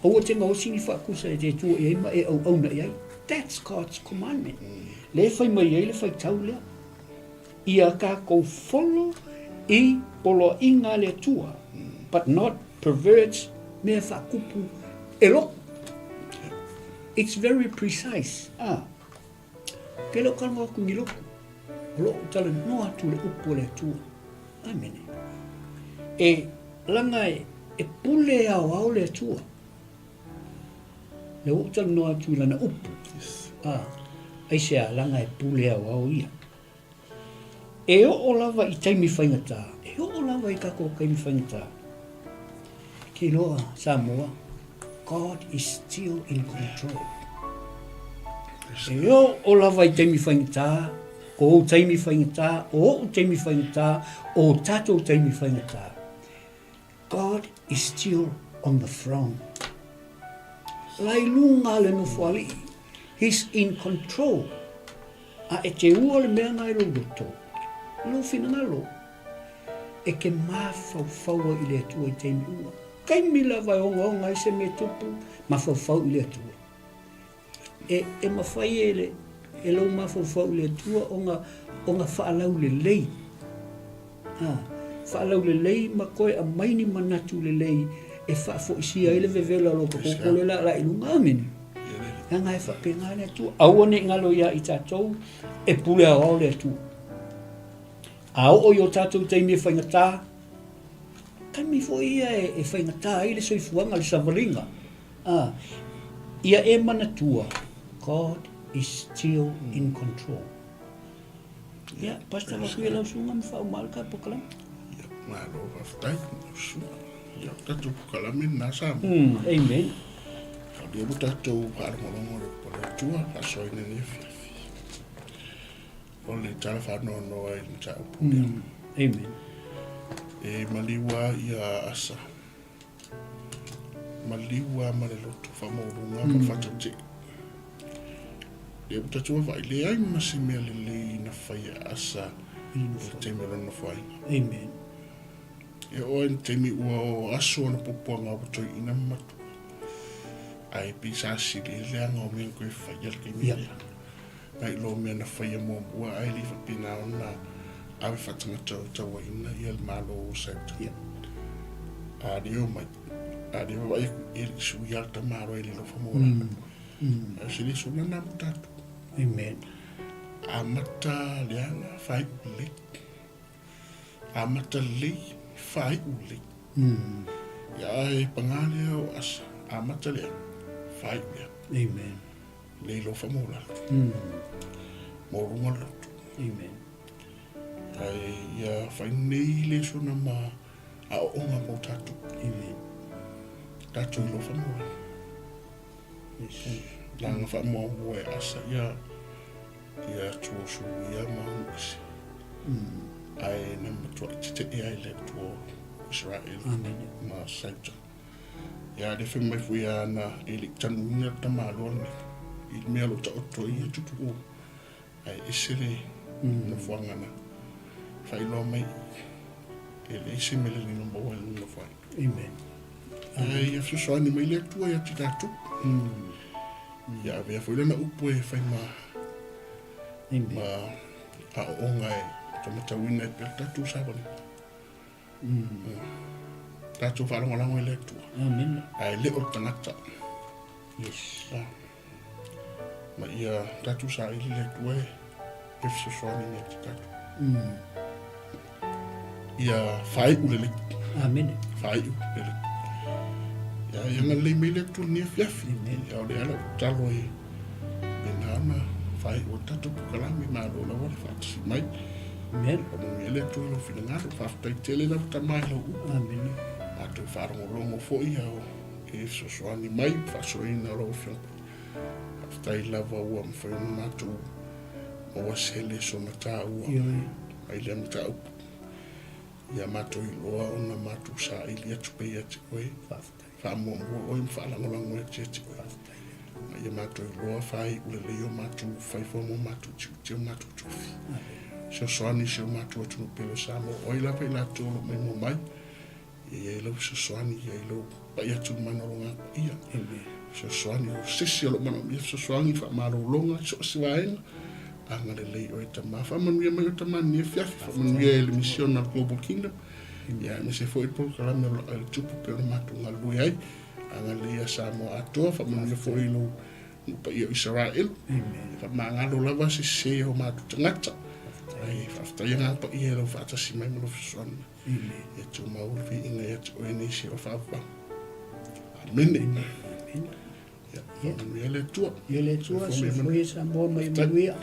Aua te gaosi ni faakusa e te Atua i ai ma e auauna i ai. That's God's commandment. Lea e fai mai ai le faitau lea. Ia kākou follow i poloaiga a le Atua, but not perverts mea faakupu e loku. It's very precise. Ah. Kei lou kanoa aku ni loku, o loʻu talanoa atu le upu o le Atua. Amene. E laga e, e pule aoao le Atua. Le ua ou talanoa atu i lana upu. Yes. Ah, aisea, laga e pule aoao ia. E oo lava i taimi faigata, e oo lava i kakou taimi faigata. Ke iloa Samoa, God is still in control. E oo lava i taimi faigata, ko ou taimi faigata, o oʻu taimi faigata, o tatou taimi faigata. God is still on the throne. La i luga le nofoalii. He's in control. A e te ua le mea na i lou loto, i lou finagalo, e ke mafaufau ai i le Atua i taimi uma. Taimi lava e ogaoga ai se mea tupu, mafaufau i le Atua. E, e mawhai e, le, e lou mafaufau i le Atua ona, ona faalaulelei. Ha, faalaulelei ma koe aumai ni manatu lelei e faafoisia ai le vevela o lou popole la la i luga. Amene. Leaga e faapena le Atua. Aua ne i galo iā i tatou, e pule aoao le Atua. A oo i o tatou taimi e faigata, taimi foi ia e, e faigata ai le soifuaga, le savaliga. A, ia e manatua, God is still in control. Ia, Pastor Vakuia lau susuga ma faauma le ka polokalame. Ia, malo faafetai lau susuga. Ia, o tatou polokalame lena Samoa. Amen. O lea ua tatou faalogologo i le upu a le Atua faasoaina nei afiafi. O le tala faanoanoa i le mataupu lea. Amen. E maliu lava ia Asa. Maliu lava ma le loto faamaualuga ma le faatautee. Lea ua tatou vaavaai, leai ma se mea lelei na fai e Asa i le taimi o lona nofoaiga. Amen. E oo ai i le taimi ua o aso ona puapuaga ua toeaina ma matua. Ae pei sa sili ai le leaga o mea na toe faia i le taimi lea. Nai lo mea na faia muamua ae le i faapena ona ave faatagata o tauaina ia le Malo o Saute. A lea o mai, a lea vaavaai atu e le i suia le tamaloa e le alofa mo lana. Ae o se lesona lena mo tatou. Amen. Amata leaga, faaiu lelei. Amata lelei, faaiu lelei. Ia ae paga lea o Asa, amata leaga, faaiu leaga. Amen. Le alofa mo lalo. Mo luga le loto. Amen. Ae ia fai nei lesona ma aoaoga mo tatou. Amen. Tatou alofa mo lalo. Yes. Laga faamuamua e Asa ia ia tuosuia ma ese. Ae na matuai tetee ai le Atua o Israel Amen. ma Sauta. Ia le fai mai foi ana e le i tanuina le tamaloa lenei. I le mea o lo o taoto ai ia tupu o ae ese le nofoaga na faailoa mai e leai se mea lelei na maua i le nofoaga. Amen. Ae ia fesoasoani mai le Atua ia te tatou. Ia avea foi lana upu e fai ma Amen. ma aoaoga e taumatauina ai pea le tatou savaliga. Tatou faalagolago i le Atua. Amen. Ae le o le tagata. Yes. Ah. Ma ia tatou saili le Atua e e fesoasoani ia te tatou. Ia faaiu lelei. Amen. Faaiu lelei. Ia ia agalelei mai le Atua i lenei afiafi. Ia o lea lau tatalo e pena ona faaiu ai le tatou polokalame. Malo lava le faatasi mai. Amen. Faamanuia le Atua i lou finagalo. Faafetai tele lau tama i lau upu. Amen. Matou faalogologo foi ao e fesoasoani mai faasoaina o lau Afioga. Faafetai lava ua mafai ona matou maua se lesona taua Ioe. mai lea mataupu. Ia matou iloa ona matou saili atu pea ia te oe. Faafetai. Faamuamua oe ma faalagolago atu ia te oe. Faafetai. Ma ia matou iloa faaiu lelei o matou faiva ma o matou tiute o matou tofi. Amen. Fesoasoani i si o matou atunuu pele o Samoa. O ai lava i latou o lo o maimoa mai, ia i ai lau fesoasoani, ia i ai lou pai atu i le malologa paia. Amen. Fesoasoani o se isi o lo o manaomia fesoasoani, faamalologa i so o se vaega, agalelei oe Tama. Faamanuia mai oe Tama i lenei afiafi, faamanuia i le misiona a le Global Kingdom, ia aemaise foi le polokalame o le Tupu pei ona matou galulue ai. Agalelei ia Samoa atoa, faamanuia foi i lou nuu paia o Isaraelu. Amen. Faamagalo lava se sese o matou tagata. Ae faafetai agaga paia i lau faatasi mai ma lou fesoasoani mai. Amen. Ia tumau le viiga ia te oe nei seia faavavau. Amene. Amen. Ia, faamanuia le Atua. Ia le Atua, Soifua ma ia soifua manuia. ia Samoa ma ia Faafetai. manuia.